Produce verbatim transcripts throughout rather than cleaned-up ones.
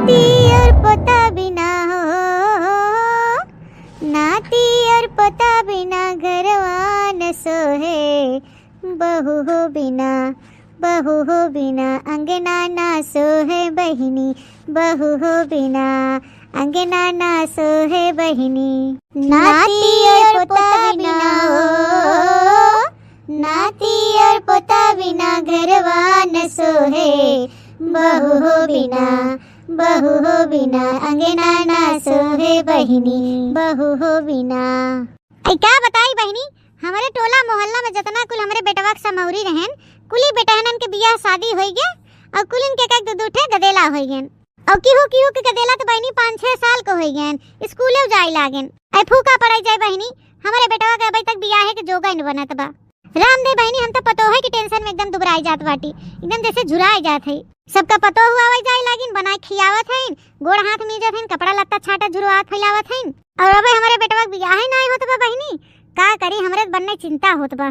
नाती और पोता बिना हो, नाती और पोता बिना घरवा न सोहे, बहू हो बिना, बहू हो बिना अंगना ना सोहे बहिनी, बहू हो बिना अंगना ना सोहे बहिनी। नाती और पोता बिना हो, नाती और पोता बिना घरवा न सोहे, बहू हो बिना, बहू हो बिना अंगना ना सोहे बहिनी, बहू हो बिना। ऐ का बताई बहिनी, हमरे टोला मोहल्ला में जतना कुल हमरे बेटवा के समौरी रहेन, कुली बेटहनन के बियाह शादी होई गए और कुलिन के एक दो दो ठे गदेला होई गएन। और केहू केहू के गदेला तो बहिनी पाँच छह साल के होई गएन, स्कूले जाए लागेन। ऐ फूका पड़ाई जाए बहिनी, हमरे बेटवा के अबे तक बियाहे के जोगा न बनत बा। राम दे बहिनी, हम तो पतोहे की tension में एकदम दुबराई जात बाटी, एकदम जैसे झुराई जात है। सबका पतोह आवे जाए लागिन, बनाए खियावत हईन, गोड़ हाथ मीजत हईन, कपड़ा लत्ता छाटत झुरवात फैलावत हईन। और अबे हमरे बेटवा के बियाहे नाई होत बा बहिनी, का करी, हमरे बन्ने चिंता होत बा।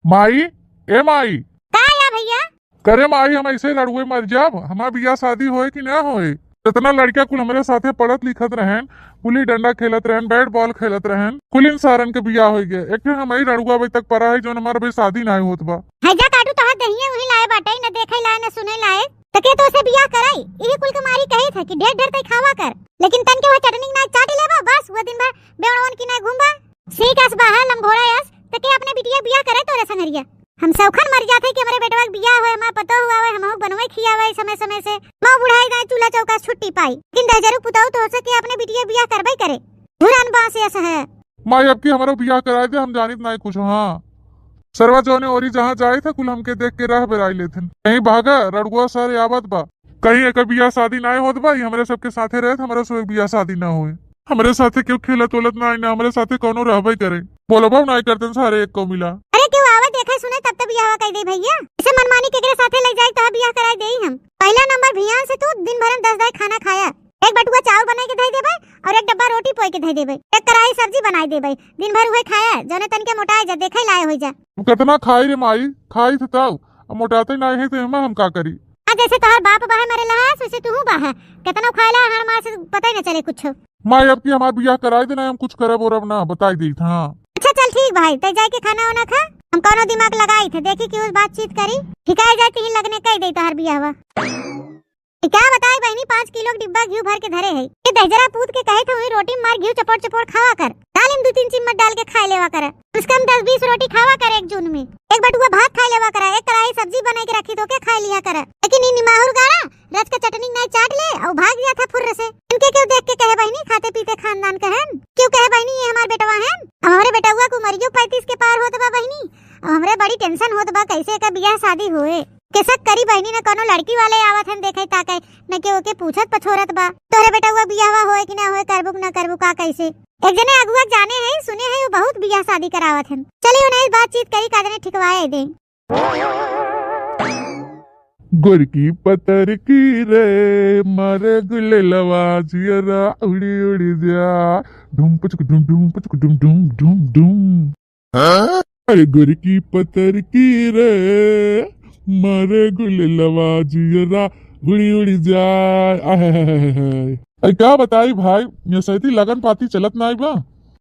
माई, ए माई। का या भैया? करे माई, हम ऐसे रड़ुए मर जाब? हमार बियाह शादी होए कि ना होए? जितना लड़किया कुल हमरे साथे पढ़त लिखत रहेन, गुल्ली डंडा खेलत रहेन, bat ball खेलत रहेन, कुलिन सारन के बियाह होई गए। एक ठे हम ही रड़ुआ अबे तक परा है, जौन हमार अबे शादी नाई होत बा। है जा काटू, तोहर देहिए वही लाए बाटे, न देखे लाए, न सुने लाए। त के तो से बियाह कराई? इही कुल के मारी कही थे कि ढेर ढेर तई खावा कर, लेकिन तन के वह चटनी ना चाट लेबा, बस वो दिन भर बेवड़वन की ना घूमबा। सीख अस बाहा लंगोड़ा अस, त के अपने बिटिया बियाह करे तोरे संगरिया? हम सौखन मर जात है कि हमरे बेटवा के बियाह होए, हमार पतोह हुआ होए, हमहू बनवे खियावे समय समय से। मऊ बुढ़ाई जाए, चूल्हा चौका छुट्टी पाई, लेकिन दहजरू पुतऊ तो हो सके अपने बिटिया बियाह करबे करे। धुरन बांस अस है। माई, अब की हमरो बियाह कराए दे, हम जानित नाई कुछ। हाँ, सरवा जौने ओरी जहाँ जाए था, कुल हमके देख के राह बेराई लेथिन। कहीं भागा, रड़ुआ सारे आवत बा। कहीं एकर बियाह शादी नाय होत बा, ई हमरे सबके साथे रहत, हमरा सब बियाह शादी ना होए। हमरे साथे केहू खेलत ओलत नाय, ना हमरे साथे कौनो रहबे करे। बोलबो नाय करतन सारे एक को मिला। अरे केहू आवे देखे सुने तब तो बियाह कर दे भैया। इसे मनमानी केकरे साथे ले जाई तब बियाह कराई देई हम। पहला नंबर भियान से तू दिन भर में दस दाई खाना खाया, एक बटुआ चाउर बनाई के धई देबे और एक डब्बा रोटी पोई के धई देबे, एक कढ़ाई सब्जी बनाई देबे, दिन भर उहे खाया, जौने तन के मोटाए जा, देखे लाए होई जा। तू कितना खाई रे माई, खाई थे तब, अब मोटाते नाय है तो एमा हम का करी? आ जैसे तोहर बाप बाहे मरे लहास, वैसे तू बाहे। कितना खाए ला हर मार से पता ही न चले कुछ। माई, अब की हमार बियाह कराई देना, हम कुछ करब ओरब ना, बताई देत, हाँ। अच्छा चल ठीक भाई, तै जाए के खाना वाना खा, हम कौनो दिमाग लगाई थे, देखी कि उस बातचीत करी, ठिकाए जाए तीन लगने कह दे तोहर बियाहवा। ए, का बताई बहिनी, पाँच किलो के डिब्बा घिउ भर के धरे है। ए दहिजरा पूत के कहे थे, वही रोटी में मार घिउ चपोर चपोर खावा कर, दाल में दू तीन चिम्मच डाल के खाए लेवा कर, कम से कम दस बीस रोटी खावा कर एक जून में, एक बटुआ भात खाए लेवा कर, एक कढ़ाई सब्जी बनाई के रखी तो के खाए लिया कर। लेकिन ई निमाहुर गाड़ा रच के चटनी नाई चाट ले और भाग गया था फुर्र से। इनके क्यों देख के कहे बहिनी, खाते पीते खानदान के हन? क्यों कहे बहिनी, ये हमार बेटवा हन? अब हमरे बेटवा के उमरियो पैंतीस के पार होत बा बहिनी, अब हमरे बड़ी tension होत बा कैसे एकर बियाह शादी होए। केसक करी बहिनी, न कोनो लड़की वाले आवत हन देखे ताके, न के ओके पूछत पछोरत बा। तोहरे बेटवा बियाहवा होए कि ना होए, करबू कि ना करबू, का कैसे? एक जने अगुआ जाने है, सुने है, वो बहुत बियाह शादी करावत हन। चली उन्हें बातचीत करी, का जने ठिकवाए दे। गोरकी पतरकी रे, मारे गुलेलवा जियरा उड़ी उड़ी जा, ढुम पुचक ढुम ढुम पुचक ढुम ढुम ढुम ढुम। अरे गोरकी पतरकी रे, मारे गुलेलवा जियरा उड़ी उड़ी जाए। आहे, आहे, आहे, आहे। अरे का बताई भाई, ये सैती लगन पाती चलत नाई बा।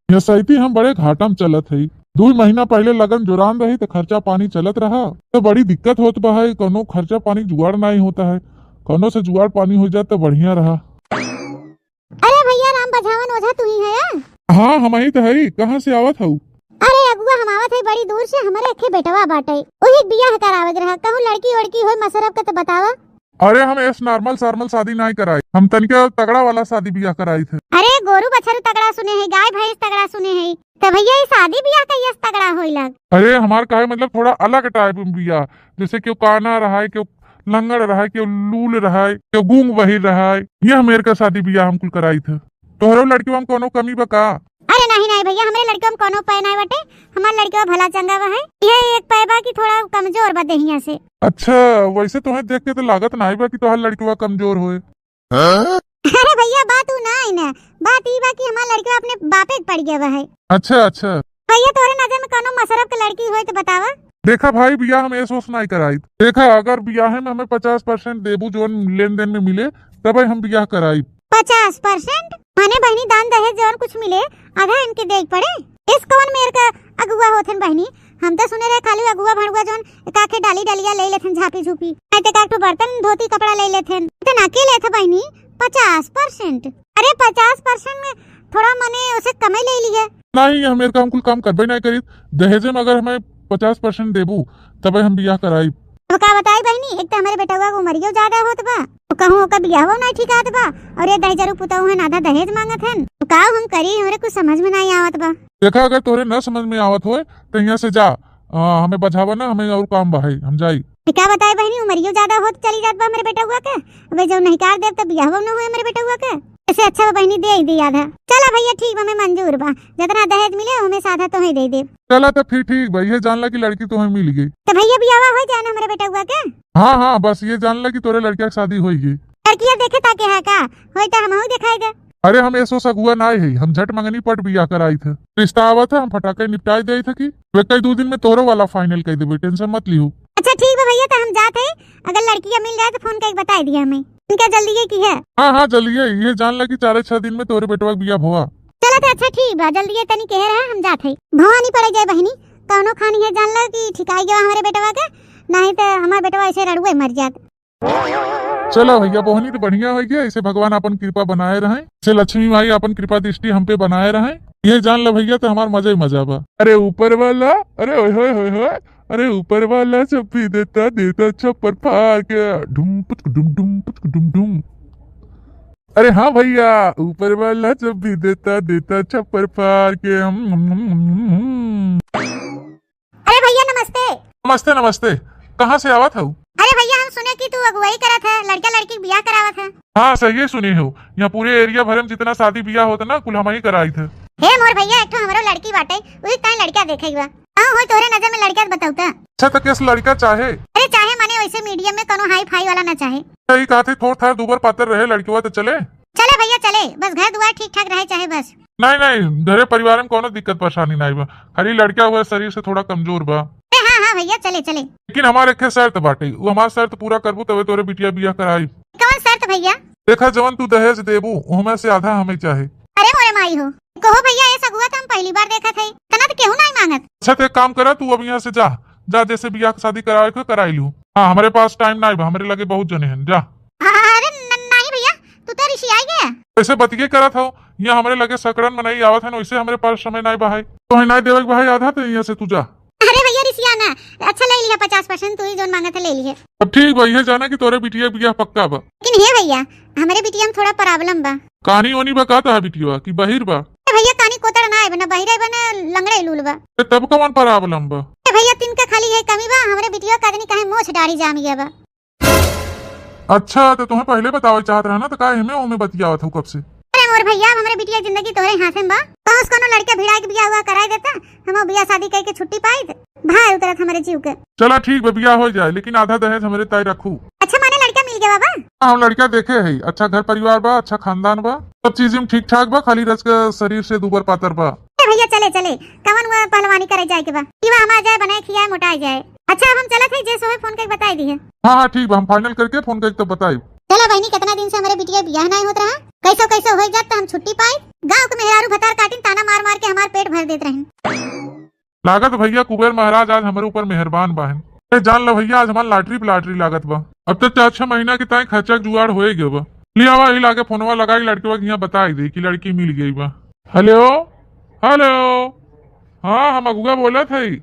ये सैती हम बड़े घाटा में चलत हई। दू महीना पहले लगन जोरान रही त खर्चा पानी चलत रहा, त बड़ी दिक्कत होत बा है, कौनो खर्चा पानी जुगाड़ नाई होता है, कौनो से जुगाड़ पानी हो जाए त बढ़िया रहा। अरे भैया, राम बझावन ओझा तू ही है या? हाँ, हम ही तो हई। कहाँ से आवत हऊ? अरे अगुआ, हम आवत है बड़ी दूर से, हमरे अखे बेटवा बाटे, वही बियाह करावे के रहा। कहूँ लड़की ओड़की होई मसरब के तो बतावा। अरे हम एस normal सार्मल शादी नाई कराई, हम तनिका तगड़ा वाला शादी बियाह कराई थे। अरे गोरू बछरू तगड़ा सुने है, गाय भैंस तगड़ा सुने है, तो भैया ये शादी बियाह का यस तगड़ा होई लग। अरे हमार काहे मतलब थोड़ा अलग type में बियाह, जैसे केहू काना रहा है, केहू लंगड़ रहा है, केहू लूल रहा है, केहू गूंग बहिर रहा है, ये हम एरका शादी बियाह हम कुल कराई थे। तोहरो लड़कियों में कोनो कमी बा का? अरे नहीं नहीं भैया, हमरे लड़कियों में कोनो पै नहीं बटे, हमार लड़कियों भला चंगा बा है। ये एक पै बा कि थोड़ा कमजोर बा देहिया से। अच्छा, वैसे तोहे देख के तो लागत नहीं बा कि तोहार लड़कियों कमजोर होए। अरे भैया, बात उ ना है ना, बात ई बा कि हमार लड़कियों अपने बापे के पड़ गया बा है। अच्छा अच्छा। भैया तोहरे नजर में कोनो मसरब के लड़की होए तो बतावा। देखा भाई, बियाह में एस ओस नहीं कराई। देखा, अगर बियाहे में हमें पचास percent देबू जोन लेन देन में मिले, तबे हम बियाह कराई। पचास परसेंट? माने बहिनी, दान दहेज जौन कुछ मिले, आधा इनके देइ पड़े? इस कौन मेर का अगुआ होथन बहिनी? हम तो सुने रहे खाली अगुआ भड़ुआ जौन एकाखे डाली डलिया ले लेथन, झापी झूपी, नहीं तो एकाठो बर्तन धोती कपड़ा ले लेथन। इतना के लेथ बहिनी? पचास परसेंट? अरे पचास परसेंट में थोड़ा मने उसे कमे ले लिए। नहीं, हम एरका हम कुल काम करबे नहीं करीत। दहेजे में अगर हमें पचास परसेंट देबू तबे हम बियाह कराई। अब का बताई बहिनी, एक तो हमारे बेटवा के उमरियो ज्यादा होत बा, तो कहूँ ओकर बियाहो नहीं ठिकात बा, और ये दहेजरू पुतहु हन, आधा दहेज मांगत हन। तो का हम करी, हमरे कुछ समझ में नहीं आवत बा। देखा, अगर तोरे न समझ में आवत होए तो यहाँ से जा, आ, हमें बझावा ना, हमें और काम बा है, हम जाई। तो का बताई बहिनी, उमरियो ज्यादा होत चली जात बा हमरे बेटवा के। अबे जब नहीं कार देब तो बियाहो न होए हमरे बेटवा के। ऐसे अच्छा बा बहिनी, दे ही दे आधा। चला भैया ठीक बा, हमें मंजूर बा, जितना दहेज मिले ओमे से आधा तोहे दे देब। चला तो फिर ठीक बा, ये जान ला कि लड़की तोहे मिल गई। तो भैया बियाहवा हो जाए ना हमरे बेटवा के। हाँ हाँ, बस ये जान ला कि तोरे लड़किया के शादी होई गई। लड़किया देखे ताके है का? होई तो हमहू देखाई दे। अरे हम ऐसो सगुआ ना है, हम झट मंगनी पट बियाह कराई थे। रिश्ता आवत है, हम फटाके निपटाई दे थे कि वे कई दो दिन में तोरो वाला फाइनल कर देबे, टेंशन मत लिहू। अच्छा ठीक बा भैया, तो हम जात है, अगर लड़किया मिल जाए तो फोन करके बताई दिया हमें। इनका जल्दी है की है? हाँ हाँ जल्दी है, ये जान ला कि चार छह दिन में तोरे बेटवा के बियाह भवा। चला तो अच्छा ठीक बा, जल्दी है तनी कह रहा हम जात है। भवानी पड़े जाए बहिनी, कौनो खानी है जान ला कि ठिकाई गया हमारे बेटवा के, नहीं तो हमारे बेटवा ऐसे रड़ुए मर जात। चला भैया, बहनी तो बढ़िया हो गया, ऐसे भगवान अपन कृपा बनाए रहे, ऐसे लक्ष्मी माई अपन कृपा दृष्टि हम पे बनाए रहे। ये जान ला भैया, तो हमार मजा ही मजा बा। अरे ऊपर वाला, अरे ओए होए होए होए, अरे ऊपर वाला जब भी देता, देता छप्पर फाड़ के, ढुम पुचक ढुम, ढुम पुचक ढुम ढुम। अरे हाँ भैया, ऊपर वाला जब भी देता, देता छप्पर फाड़ के। हम, हम, हम, हम, हम, हम। अरे भैया नमस्ते। नमस्ते, नमस्ते। कहाँ से आवत हऊ? अरे भैया हम सुने कि तू अगुवाई करत है, लड़का लड़की के बियाह करावत है। हाँ सही सुने हो, यहाँ पूरे एरिया भरे में जितना शादी बियाह होता ना कुल हम ही कराई थे। हे मोर भैया एक ठो हमरो लड़की बाटे, वही ताई लड़का देखे बा। हाँ हो तोहरे नजर में लड़का बताऊ ता। अच्छा तो किस लड़का चाहे? अरे चाहे माने वैसे मीडियम में कोनो हाई फाई वाला ना चाहे। सही कहा थे, थोड़ थार दूबर पातर रहे लड़कवा तो चले। चले भैया चले, बस घर दुआर ठीक ठाक रहे चाहे बस। नहीं नहीं, घरे परिवार में कोनो दिक्कत परेशानी नहीं बा, खाली लड़का हुआ शरीर से थोड़ा कमजोर बा। अरे हाँ हाँ भैया चले चले। लेकिन हमार एक शर्त बाटे, वो हमार शर्त पूरा करबू तबे तोरे बिटिया बियाह कराई। कौन शर्त भैया? देखा जवन तू दहेज देबू ओहमे से आधा हमें चाहे। अरे मोरे माई हो, कहो भैया ये सगुआ तो हम पहली बार देखत है, इतना तो केहू नहीं मांगत। अच्छा तो एक काम करा, तू अब यहाँ से जा, जा जैसे बियाह शादी करावे के कराई लू। हाँ हमारे पास टाइम नहीं बा, हमारे लगे बहुत जने हैं, जा। अरे न-, नहीं भैया, तू तो रिसियाई गया। ऐसे बतिये करत हो, यहाँ हमरे लगे सकड़न मनई आवत हन, वैसे हमरे पास समय नाई बा है। तो है नाई देवे के बा है आधा, तो यहाँ से तू जा। अरे भैया रिसिया ना, अच्छा ले लिया पचास परसेंट, तू ही जोन मांगत है ले लिया। अब ठीक बा, ये जाना कि तोरे बिटिया बियाह पक्का बा। लेकिन हे भैया, हमरे बिटिया में थोड़ा प्रॉब्लम बा। कानी ओनी बा का तोहार बिटिया की बहिर बा? ए भैया कानी कोतर ना आइब ना, बहिर आइब ना, लंगड़े लूल बा। ए तब कौन प्रॉब्लम बा? ए भैया तिनका खाली ये कमी बा, हमरे बिटिया का आदमी काहे मोछ दाढ़ी जाम गया बा। अच्छा, तो तुम्हें पहले बतावे चाहत रहा ना, तो का एमे ओमे बतियावत हो कब से? अरे मोर भैया, अब हमरे बिटिया जिंदगी तोहरे हाथे में बा। कहूँ से कोनो लड़का भिड़ा के बियाह हुआ कराई देता, हम बियाह शादी करके छुट्टी पाई, भार उतरत हमरे जीव के। चला ठीक बा, बियाह हो जाए, लेकिन आधा दहेज हमरे ताई रखू। अच्छा, माने लड़का मिल गया बाबा? हाँ, हम लड़का देखे है, अच्छा घर परिवार बा, अच्छा खानदान बा, सब चीज में ठीक ठाक बा, खाली रच के शरीर से दूबर पातर बा। ए भैया, चले, चले, कवन वो पहलवानी करे जाए के बा? पीवा हमार जाए, बनाए, खियाए, मोटाए जाए। अच्छा, अब हम चलत है, जे सोहे फोन करके बताई दी है। हाँ, हाँ, ठीक बा, हम फाइनल करके फोन करके तो बताई। चला बहनी, कितना दिन से हमारे बिटिया बियाह नहीं होत रहा, कैसो कैसो हो जात तो हम छुट्टी पाई। गाँव के मेहरारू भतार काटिन ताना मार मार के हमार पेट भर देत रहिन। लागत भैया कुबेर महाराज आज हमारे ऊपर मेहरबान बाहन। ए जान लो भैया, आज हमार लॉटरी पे लॉटरी लागत बा। अब तो चार छह महीना के ताई खर्चा के जुगाड़ होए गयो बा। लियावा, ही लागे फोनवा लगाई, लड़कवा के यहाँ बताई दे कि लड़की मिल गई बा। हेलो, हेलो, हाँ, हम अगुआ बोलत हई।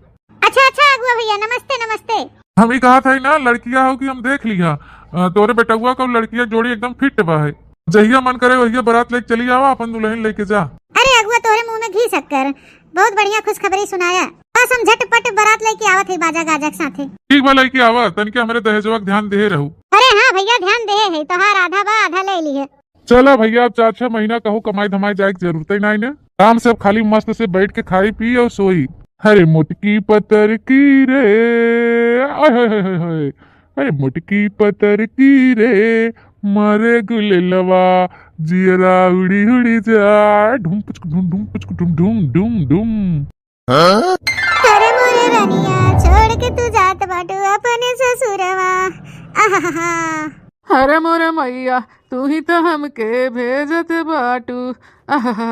अच्छा, अच्छा, अगुआ भैया, नमस्ते, नमस्ते। हम ई कहत हई ना, लड़किया हो कि हम देख लिया, अ, तोरे बेटउआ का लड़किया जोड़ी एकदम फिट बा है। जहिया मन करे वहिया बारात लेके चली आवा, अपन दुल्हन लेके जा। अरे अगुआ, तोरे मुंह में घी शक्कर, बहुत बढ़िया खुशखबरी सुनाया। बस हम झटपट बारात लेके आवत है बाजा गाजा के साथे। ठीक बा, लेके आवा, तनिके हमरे दहेजवा के ध्यान देहे रहू। अरे हाँ भैया, ध्यान देहे है, तोहार आधा बा, आधा ले लिहे। चला भैया, अब चार छह महीना कहूँ कमाई धमाई जाए के जरूरत ही नहीं ने। आराम से अब खाली मस्त से बैठ के खाई पी और सोई। अरे मोटकी पतर की रे, आय हाय हाय हाय हाय। अरे मोटकी पतर की रे, मारे गुलेलवा, जियरा उड़ी उड़ी जा, ढुम पुचक ढुम, ढुम पुचक ढुम, ढुम, ढुम, ढुम। अरे मोरे रनिया, छोड़ के तू जात बाटू अपने ससुरवा। आहाहा। अरे मोरे मैया, तू ही तो हमके भेजत बाटू। आहा।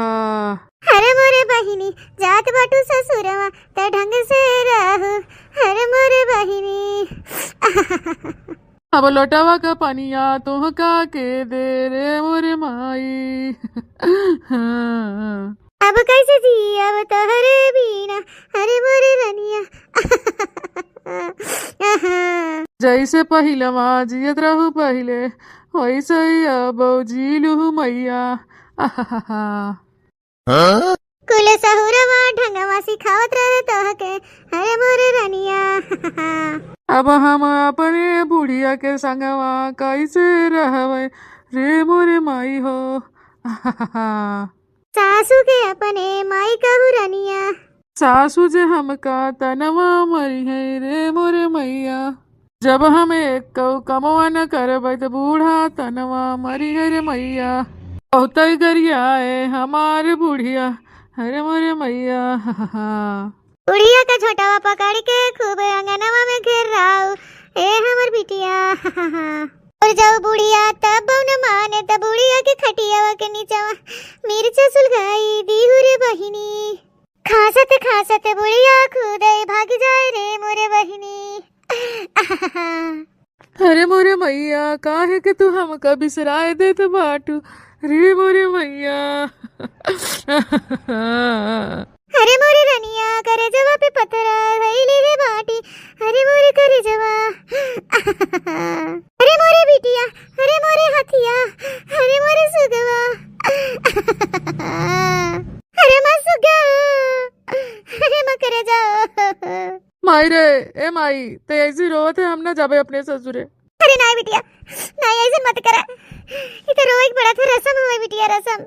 अरे मोरे बहिनी, जात बाटू ससुरवा, त ढंग से रहू। अरे मोरे बहिनी। अब लोटवा का पनिया तोहका के दे रे मोरे माई। अब कैसे जियब तोहरे बिना, अरे मोरे रनिया। जैसे पहिलवा जियत रहू पहिले, वैसे ही अब जी लूहू मैया। कुल सहुरवा ढंगवा सिखावत रहे तोहके, अरे मोरे रनिया। अब हम अपने बुढ़िया के संगवा कैसे रहबे रे मोरे माई हो। सासू के अपने माई कहू रनिया। सासू जे हमका तनवा मरिहैं रे मोरे मैया। जब हम एक्कौ कमवा न करबै त बूढ़ा तनवा मरिहैं रे मैया। बहुतै गरियाए हमार बुढ़िया, अरे मोरे मैया। बुढ़िया का झोंटवा पकड़ के खूब अंगनवा में घेराऊ, ए हमर बिटिया। और जब बुढ़िया तब न माने, त बुढ़िया के खटियावा के नीचवा मिर्चा सुलगाई दीहू रे बहिनी। खांसत खांसत बुढ़िया खुदै भाग जाए रे मोरे बहिनी। अरे मोरे मैया, काहे के तू हमका बिसराए देत बाटू रे मोरे मैया। अरे मोरे रनिया, करेजवा पे पथरा धइले रे बाटी, अरे मोरे करेजवा। अरे मोरे बिटिया, अरे मोरे हथिया, अरे मोरे सुगवा। अरे माँ सुगा, अरे माँ करेजा। माई रे, ए माई, ते ऐसे रोवत है, हम ना जाबे अपने ससुरे। अरे नाई बिटिया, नाई ऐसे मत करा। ई तो रोए के पड़त है, रसम होए बिटिया, रसम।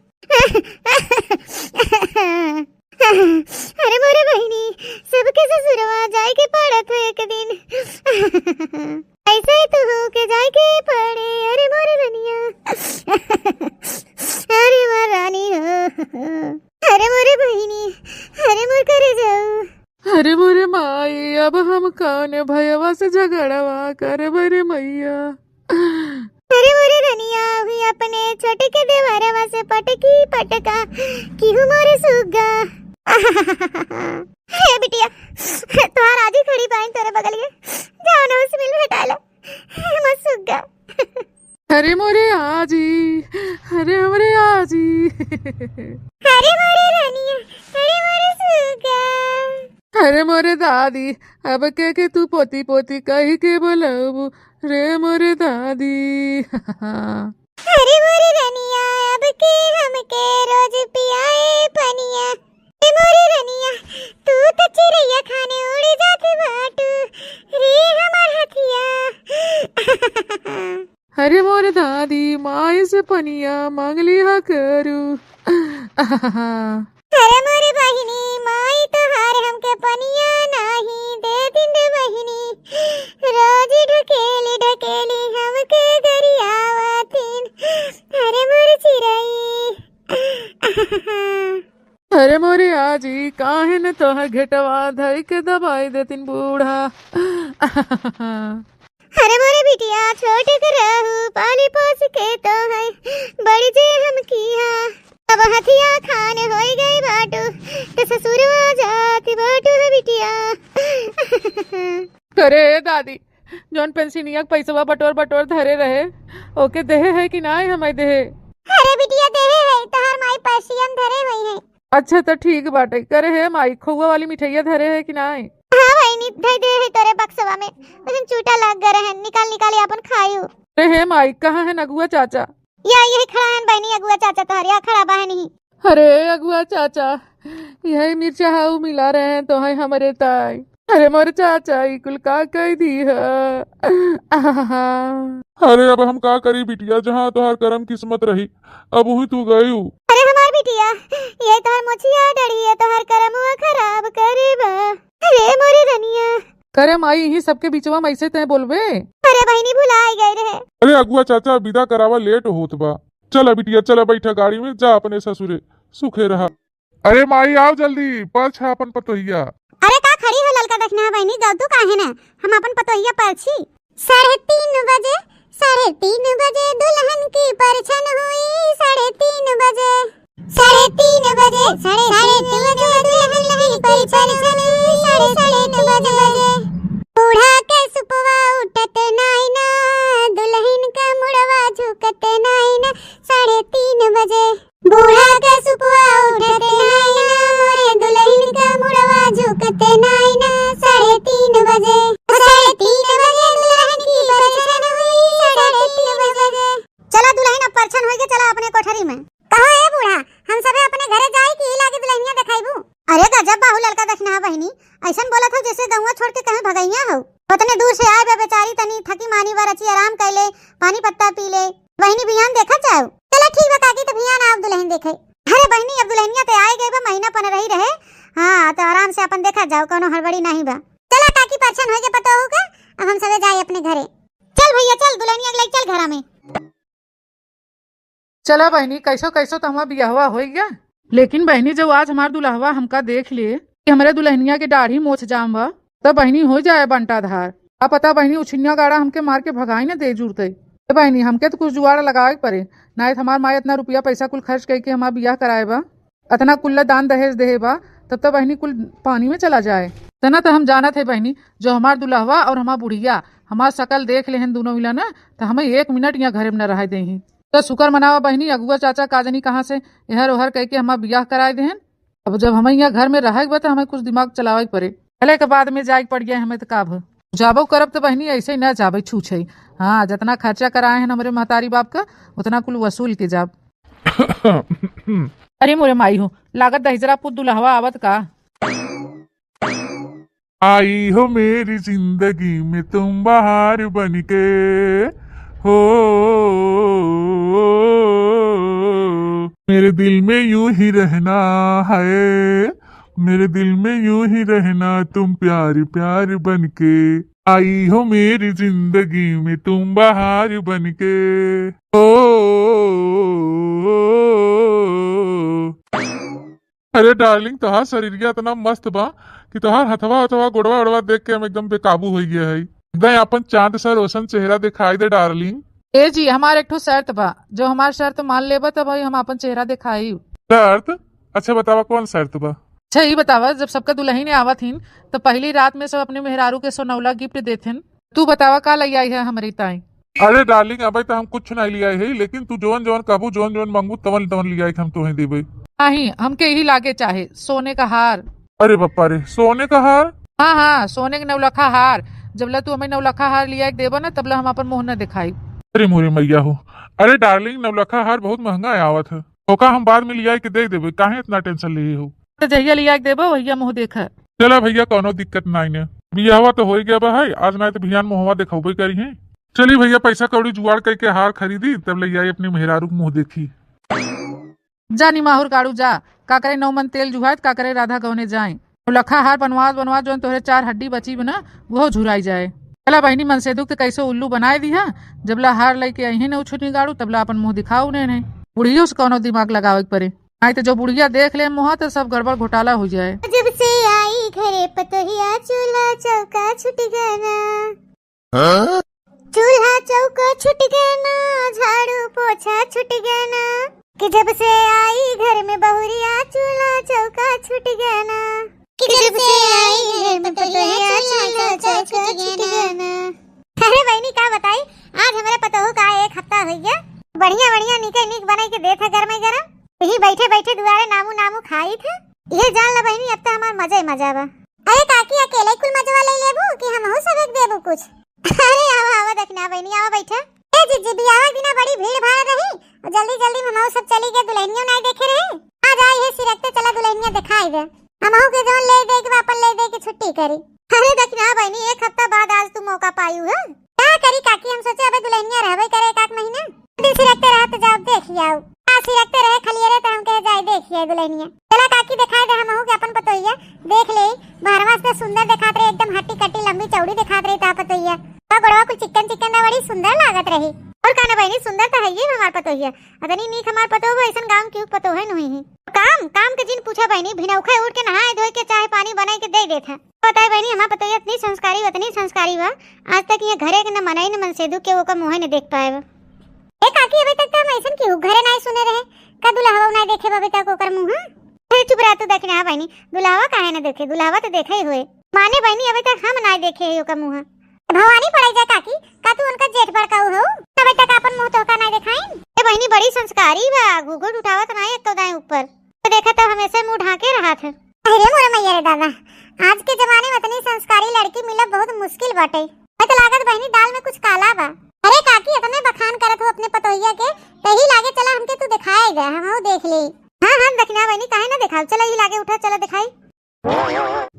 अरे मोरे बहिनी, सबके ससुरवा जाए के पड़त है एक दिन। ऐसे ही तो हो के जाए के पड़े, अरे मोरे रनिया। अरे मोर रानी हो। अरे मोरे बहिनी, अरे मोर करेजाऊ। अरे मोरे माई, अब हम कौन भयवा से झगड़वा करब रे मैया। अरे मोरे रनिया, हुई अपने छोटे के देवरवा से पटकी पटका, किहू मोरे सुग्गा। हे बिटिया, तोहार आजी खड़ी बाइन तोरे बगलिए, जाओ ना उस मिल भेटाला। मसुग्गा। अरे मोरे आजी, अरे हमरे आजी। अरे मोरे रानिया, अरे मोरे सुग्गा। अरे मोरे दादी, अब के के तू पोती पोती कही के बोलबू रे मोरे दादी। अरे मोरे रनिया, अब के हमके रोज पियाए पनिया। ए मोरे रनिया, तू त चिरैया खाने उड़ जात बाटू रे हमार हथिया। अरे मोरे दादी, माई से पनिया मांग लिहा करू। अरे मोरे बहिनी, माई तोहार हमके पनिया नाही दे दिन रे बहिनी। रोज ढकेली ढकेली हमके गरियावतिन। अरे मोरे चिरई। अरे मोरे आजी, काहे न तोहर घेटवा धई के दबाई देतिन बूढ़ा। अरे मोरे बिटिया, छोट के रहू, पाली पोस के तोहै बड़ी जे हम किहा। अब हथिया खान होई गई बाटू, त ससुरवा जात बाटू है बिटिया। करे दादी, जौन पेंसिनिया के पैसवा बटोर बटोर धरे रहे, ओके देहे है कि नाय हमाई देहे? अरे बिटिया, देहे है, तोहार माई पैसियन धरे हुई है। अच्छा, त ठीक बाटे। करे हे माई, खोआ वाली मिठाइया धरे है कि नाय? हाँ बहिनी, धई दे है तोरे बक्सवा में, लेकिन चूटा लग गए रहन, निकाल निकाल आपन खायू। अरे हे माई, कहाँ है अगुआ चाचा? या यही खड़ा है बहिनी, अगुआ चाचा तोहर या खड़ा बहिनी। अरे अगुआ चाचा, यही मिर्चा हाउ मिला रहे हैं तो है हमरे ताई। अरे मोर चाचा, ई कुल का कह दी है? आहा। अरे अब हम का करी बिटिया, जहाँ तोहार करम किस्मत रही, अब वही तू गयू। अरे हमार बिटिया, ये तोहार मोछिया डढ़िया तोहार करमुआ खराब करे बा। अरे मोरे रनिया। करे माई, यही सबके बीचवा में ऐसे तय बोलबे? अरे बहिनी, भुलाई गए रहे। अरे अगुआ चाचा, विदा करावा, लेट होत बा। चला बिटिया, चला, बैठा गाड़ी में, जा अपने ससुरे, सुखे रहा। अरे माई, आओ जल्दी, परछ आपन पतोहिया। अरे का खड़ी हो ललका दखना बहिनी, जाओ तू काहे ना, हम आपन पतोहिया परछी। साढ़े तीन बजे, साढ़े तीन बजे दुल्हन की परछन हुई साढ़े तीन बजे। साढ़े तीन बजे, साढ़े तीन बजे दुल्हन की परछन हुई साढ़े तीन बजे। बूढ़ा के सुपवा उठत नाई ना, दुल्हन का मुड़वा झुकत नाई ना, साढ़े तीन बजे। बूढ़ा के सुपवा उठत नाई ना, मोरे दुल्हन का मुड़वा झुकत नाई ना, साढ़े तीन बजे। साढ़े तीन बजे दुल्हन की परछन हुई, साढ़े तीन बजे। चला दुल्हन, अब परछन होइगे, चला अपने कोठरी में। कहो ए बूढ़ा, हम सबे अपने घरे जाई कि ई लागे दुल्हनिया देखाइबू? अरे गजब बाहु ललका दखिनहा बहिनी, अइसन बोलत हो जैसे गौवा छोड़ के कहीं भगइया हो। ओतने दूर से आए बा बेचारी, तनी थकी मानी बा, रची आराम कर ले, पानी पत्ता पी ले। बहिनी बिहान देखा जाओ। चला ठीक बा काकी, त बिहान आओ दुल्हन देखे। अरे बहिनी, अब दुल्हनिया त आए गए बा, महीना पन्द्रह ही रहे। हाँ, त आराम से अपन देखा जाओ, कौनो हड़बड़ी नहीं बा। चला काकी, परछन होइगे पतोहू का, अब हम सबे जाए अपने घरे। चल भैया चल, दुल्हनिया के लेके चल घरा में। चला बहिनी, कैसो कैसो तो हमार बियाहवा होइ गया, लेकिन बहिनी जब आज हमार दुल्हवा हमका देख ले कि हमरे दुल्हनिया के दाढ़ी मोछ जाम बा, तब बहिनी हो जाए बंटाधार। अब पता बहिनी उछिन्या गाड़ा हमके मार के भगाई न दे जुरते। ए बहिनी, हमके तो कुछ जुगाड़ लगावे के पड़े, नाहीं तो हमार माई इतना रुपया पैसा कुल खर्च करके हमार बियाह कराए बा, अतना कुल्ला दान दहेज देहे बा, तब तो बहिनी कुल पानी में चला जाए। तना तो हम जानत है बहिनी, जो हमार दुल्हवा और हमार बुढ़िया हमार शकल देख लेहन दोनों मिला ना, तो हमें एक मिनट यहाँ घरे में न रह देही। तो शुक्र मनावा बहिनी, अगुआ चाचा का जनी कहाँ से एहर ओहर कह के हमार बियाह कराए देहन। अब जब हमें यहाँ घर में रहे के बा, तो हमें कुछ दिमाग चलावे के पड़े। चले के बाद में जाए के पड़ गया हमें, तो का भ-, जाबो करब तो बहिनी ऐसे ही ना जाबे छूछे। हाँ, जितना खर्चा कराए हैं हमरे महतारी बाप का, उतना कुल वसूल के जाब। अरे मोरे माई हो, लागत दहिजरा पुत दुल्हवा आवत का। आई हो मेरी जिंदगी में तुम बहार बन के, हो मेरे दिल में यूं ही रहना है, मेरे दिल में यूं ही रहना तुम प्यार प्यार बन के। आई हो मेरी जिंदगी में तुम बहार बन के, हो। अरे डार्लिंग, तोहार शरीरिया इतना मस्त बा कि तोहार हथवा हथवा गोड़वा ओड़वा देख के हम एकदम बेकाबू हो गया है। एकदम अपन चांद सा रोशन चेहरा दिखाई दे डार्लिंग। ए जी, हमार एक ठो शर्त बा, जो हमार शर्त मान लेबा तब भाई हम अपन चेहरा दिखाई। शर्त? अच्छा बतावा कौन शर्त बा? अच्छा ई बतावा, जब सबका दुल्हन आवत हिन तो पहली रात में सब अपने मेहरारू के सोनौला गिफ्ट देथिन, तू बतावा का लई आई है हमरी ताई? अरे डार्लिंग, अबे तो हम कुछ नहीं लिया है, लेकिन तू जवन जवन कहबू, जवन जवन मांगू, तवन तवन लिया के हम तोहे देबे। नहीं, हमके यही लागे चाहे सोने का हार। अरे पप्पा रे, सोने का हार? हाँ हाँ, सोने के नौलखा हार। जबला तू हमें नौलखा हार लिया के देबो ना, तबला हम अपन मुंह न दिखाई। अरे मोरे मैया हो। अरे डार्लिंग, नौलखा हार बहुत महंगा आवत है, ओका हम बाद में लिया के दे देबे, काहे इतना टेंशन ले हो? तो जहिया लिया के देबो वहिया मुंह देखा। चला भैया, कौनो दिक्कत नाई ने, बियाहवा तो हो गया बा है, आज नाई तो बिहान मुंहवा देखौबे करी है। चली भैया, पैसा कौड़ी जुगाड़ करके हार खरीदी, तब ले आई अपनी मेहरारू के मुंह देखी। जा निमाहुर गाड़ू जा, का करे नौ मन तेल जुहायत, का करे राधा गौने जाए। नौलखा हार बनवात बनवात जौन तोहरे चार हड्डी बची बना, वो झुराई जाए। चला बहिनी, मनसेधु के कैसे उल्लू बनाए दिहा, जबला हार लेके आई है ना उछुनी गाड़ू, तबला अपन मुंह दिखाऊ ने, ने। बुढ़ियो से कौनो दिमाग लगावे के पड़े। नाहीं तो जो बुढ़िया देख ले मुहा तो सब गड़बड़ घोटाला हो जाए। जब से आई घरे पतोहिया, चूल्हा चौका छूट गया ना। हाँ? चूल्हा चौका छूट गया ना, झाड़ू पोछा छूट गया ना। कि जब से आई घर में बहुरिया, चूल्हा चौका छूट गया ना। कि जब से आई घर में पतोहिया, चूल्हा चौका छूट गया ना। अरे बहिनी का बताई, आज हमरे पतोहू का एक हफ्ता हो गया। बढ़िया बढ़िया नीके नीक बनाई के देत है गरमे गरम। यही बैठे बैठे दुआरे नामू नामू खाई थे। ये जान ला बहिनी, अब तो हमार मजा ही मजा बा। अरे काकी, अकेले कुल मजवा ले लेबू कि हमहू सब एक देबू कुछ? अरे आवा आवा दखिनहा बहिनी, आवा बैठा। ए जीजी, बियाह के दिना बड़ी भीड़ भाड़ रही, जल्दी जल्दी में हमहू सब चली गए, दुल्हनिया नाई देखे रहे। आ जाई है सिरकते, चला दुल्हनिया दिखाई दे। हमहू के जौन ले दे के बा, अपन ले दे के छुट्टी करी। अरे दखिनहा बहिनी, एक हफ्ता बाद आज तू मौका पायू है। का करी काकी, हम सोचे अबे दुल्हनिया रहबे करे एक आध महीना। दिन सिरकते रहा तो जाओ देख आओ। आ सिरकते रहे खलिए रे तो हम कहे जाए देख आए दुल्हनिया। चला काकी दिखाई दे हमहू के अपन पतोहिया, देख ले। बहरवा से सुंदर दिखात रहे, एकदम हट्टी कट्टी लंबी चौड़ी दिखात रही ता पतोहिया। तो गोड़वा कुल चिकन चिकन ना, बड़ी सुंदर लागत रही। और का ना बहिनी, सुंदर तो है ये हमार पतोहिया। अतनी नीक हमार पतोह, ऐसन गाँव की पतोह है नहीं। काम, काम के जिन पूछा बहिनी, भिनौखे उठ के नहाए धोए के चाहे पानी बनाए के दे देत है। बताए बहिनी, हमार पतोहिया इतनी संस्कारी, इतनी संस्कारी बा, आज तक ये घरे के न मनई न मनसेधु के ओकर मुँहे न देख पाए बा। ए काकी, अबे तक तो हम अइसन केहू घरे नाहीं सुने रहे, का दुलहवा नाहीं देखे बा अबे तक ओकर मुँह? अरे चुप रह तू, दखिनहा बहिनी, दुलहवा काहे न देखे, दुलहवा त देखे ही होए। माने बहिनी, अबे तक हम नाहीं देखे ही ओकर मुँह। भवानी पड़ै जा काकी, का तू उनका जेठ बड़काऊ हो? अबे तक आपन मुँह तोहका नाहीं देखाइन? ए बहिनी, बड़ी संस्कारी बा, घुघुट उठावत नाहीं एको दाईं ऊपर। तो देखा तब हमेशा मुँह ढाके रहत है। अरे मोरे मैया रे दादा, आज के जमाने में इतनी संस्कारी लड़की मिलब बहुत मुश्किल बाटे। मैं तो लागत बहिनी दाल में कुछ काला बा। अरे काकी, इतने बखान करत हो अपने पतोहिया के, त यही लागे चला हमके तू दिखाए दे, हमहू देख ले। हाँ हाँ दखिनहा बहिनी, काहे ना देखाऊ, चला यही लागे उठा, चला दिखाई।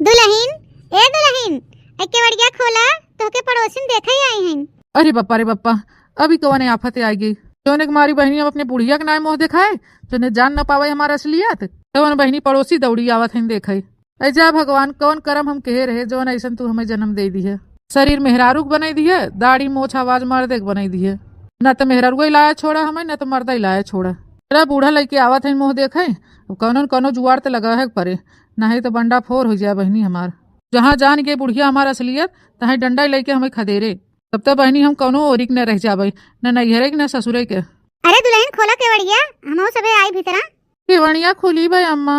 दुलहिन, ए दुलहिन, ए केवड़िया खोला, तोहके पड़ोसिन देखे आई हैं। अरे बप्पा रे बप्पा, अभी कवने आफत आइ गई। जौने के मारी बहिनी अब अपने बुढ़िया के नाय मुँह देखाए, जौने जान न पावे हमार असलियत। तवन बहिनी पड़ोसी दौड़ी आवत हैं देखे। ऐ जा भगवान, कौन करम हम कहे रहे, जौन अइसन तू हमें जन्म दे दिहे। शरीर मेहरारू के बनाई दिहे, दाढ़ी मोछ आवाज मर्दे के बनाई दिहे। न त मेहरारुए लाया छोड़ा हमें, न त मर्दे लाया छोड़ा। अरे बूढ़ा लइके आवत हैं मुँह देखे, अब कौनो न कौनो जुआड़ त लगा है परे, नहीं त बंडा फोर हो जाए बहिनी हमार। जहाँ जान गए बुढ़िया हमार असलियत, तहाँ डंडा लइके हमें खदेरे। तब त बहिनी हम कौनो ओरी के न रह जाबे, न नैहरे के, न ससुरे के। अरे दुलहिन, खोला केवड़िया, हमहू सभे आई भीतरा। केवड़िया खुली बे अम्मा।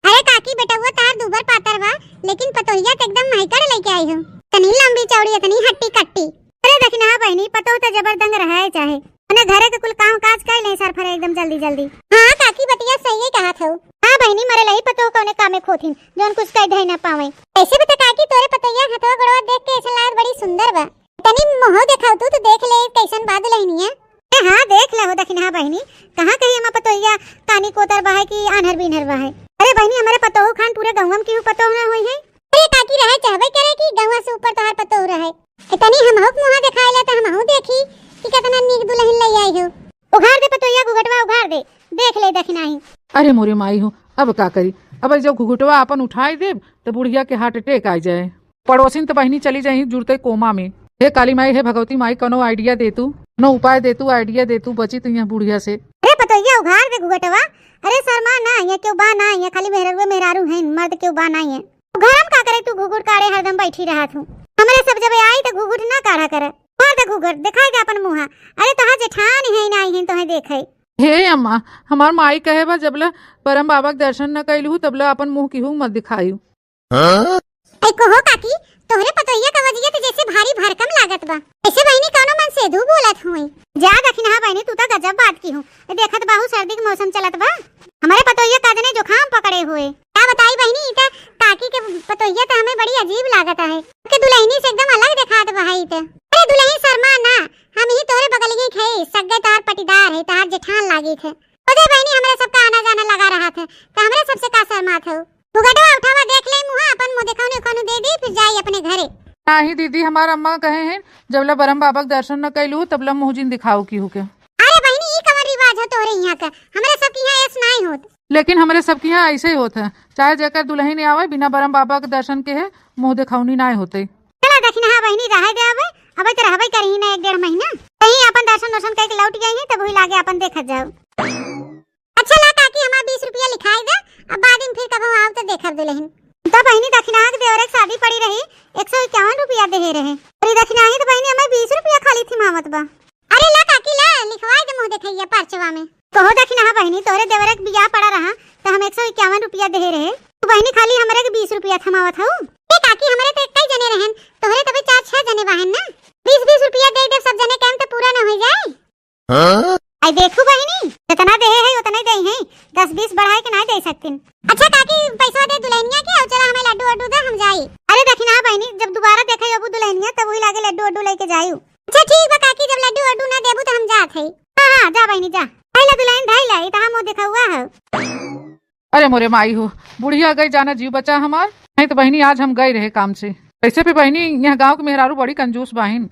अरे काकी, बेटउआ तहार दूबर पातर बा, लेकिन पतोहिया त एकदम महकड़ लइके आई हो। इतनी लंबी चौड़ी, इतनी हट्टी कट्टी। अरे दखिनहा बहिनी, पतोह त जबरदंग रहे चाहे, मने घरे के कुल काम काज कर ले सर फरे एकदम जल्दी जल्दी। हाँ काकी, बतिया सही कहत हो। हाँ बहिनी, मरे लही पतोह कौने कामे खोथिन, जौन कुछ कह धई ना पावे। ऐसे बता काकी, तोरे पतोहिया हथवा गोड़वा देख के ऐसा लागत बड़ी सुंदर बा। तनी मुँह देखाऊ तू, तो देख ले कैसन बा दुलहिनिया। ए हाँ, देख ले हो दखिनहा बहिनी, कहाँ कहीं हमार पतोहिया कानी कोतर बा है कि आन्हर बीन्हर बा है। अरे बहिनी, हमारे पतोह खान पूरे गौवा में केहू पतोह ना होई है। अरे काकी, रहे चाहबे करे कि गौवा से ऊपर तोहार पतोह रहे। ए, तनी हमहू के मुँह देखाए ले त हमहू देखी कि कितना नीक दुलहिन लइ आई हो। उघार दे पतोहिया घुघटवा, उघार दे, देख ले दखिनही। अरे मोरे माई हो, अब का करी? अब जब घुघटवा आपन उठाए देब त बुढ़िया के heart attack आ जाए। पड़ोसिन त बहिनी चली जाई जुरते कोमा में। हे काली माई, हे भगवती माई, कौनो idea दे तू, कौनो उपाय दे तू, idea दे तू, बची तू यहाँ बुढ़िया से। अरे पतोहिया उघार दे घुघटवा। अरे शर्मा ना, यहाँ केहू बा ना, यहाँ खाली मेहरारू मेहरारू हैं, मर्द केहू बा ना यहाँ। घर में का करे तू घुघुट काढ़े हरदम बैठी रहत हूँ। हमरे सब जब आई त घुघुट ना काढ़ा करे। उघार दे घुघुट, दिखाई दे अपन मुँहा। अरे तोहार जेठान है ना, आई हैं तोहे देखे। हे अम्मा, हमार माई कहे बा जबले बरम बाबा के दर्शन न कइलू तबले अपन मुँह केहू मत दिखायू। ऐ कहो काकी, तोहरे पतोहिया का वजिया त जैसे भारी भरकम लागत बा। ऐसे बहिनी कौनो मन से दू बोलत हुई। जा दखिनहा बहिनी, तू त गजब बात किहू। ए देखत बाहू सर्दी के मौसम चलत बा। हमरे पतोहिया का जने जुकाम पकड़े हुए। का बताई बहिनी, ई त काकी के पतोहिया त हमें बड़ी अजीब लागत है। के दुलहिनी से एकदम अलग देखात बा ई त। अरे दुलहिन शर्मा ना, हम ही तोहरे बगलिए खे, सग्गे तोहार पटीदार है, तोहार जेठान लागी थे। खुदे बहिनी हमरे सबका आना जाना लगा रहत है, त हमरे सबसे का शर्मात हो? घुघटवा उठावा, देख ले मुँहा, अपन मुँह देखौनी उखौनी दे दी, फिर जाई अपने घरे। नाही दीदी, हमार अम्मा कहे हैं, जबले बरम बाबा के दर्शन न कइलू, तबले मुँह जिन दिखाओ केहू के। अरे बहिनी, ई कवन रिवाज हो तोहरे यहाँ का? हमरे सब के यहाँ ऐस नाई होत। लेकिन हमरे सब के यहाँ ऐसे ही होत है, चाहे जेकर दुलहिन आवे, बिना बरम बाबा के दर्शन के है, मुँह देखौनी नाई होते। चला दखिनहा बहिनी, रहे दे अबे, अबे तो रहबे करी ना एक डेढ़ महीना। कहीं अपन दर्शन वर्शन करके लौट गई है, तब वही लागे अपन देखत जाओ। अच्छा ला काकी, हमार बीस रुपया लिखाई दे, अब बाद में फिर कबहू आओ तो देखब दुलहिन। तब बहिनी दखिनहा के देवरे के शादी पड़ी रही, एक सौ इक्यावन रुपया देहे रहे। अरे दखिनहा ही तो बहिनी हमें बीस रुपया खाली थिमावत बा। अरे ला काकी ला, लिखवाई दे मुँह देखैया पर्चवा में। कहो दखिनहा बहिनी, तोहरे देवरे के बियाह पड़ा रहा, तो हम एक सौ इक्यावन रुपया देहे रहे, तू बहिनी खाली हमरे के बीस रुपया थमावत हऊ। ए काकी, हमरे तो एक ही जने रहन, तोहरे तबे चार छह जने बाहन ना, बीस बीस रुपया दे दे, सब जने काम तो पूरा ना हो जाए। हाँ? आई देखू बहिनी, जितना देहे है उतना ही दे हैं, दस बीस बढ़ाए के ना दे सकतीन। अच्छा काकी, पैसा दे दुलहिनिया के, और चला हमें लड्डू वड्डू दे, हम जाई। अरे दखिनहा बहिनी, जब दोबारा देखे अबू दुलहिनिया तब वही लागे लड्डू वड्डू लेके जायू। अच्छा ठीक बा काकी, जब लड्डू वड्डू ना देबू तो हम जात है। हाँ हाँ, जा बहिनी जा। धैला दुलहिन धैला, ई तहाँ मुँह देखौआ है। अरे मोरे माई हो, बुढ़िया गई जाना जीव बचा हमार। नहीं तो बहिनी आज हम गए रहे काम से। वैसे भी बहिनी यहाँ गाँव के मेहरारू बड़ी कंजूस बाहिन।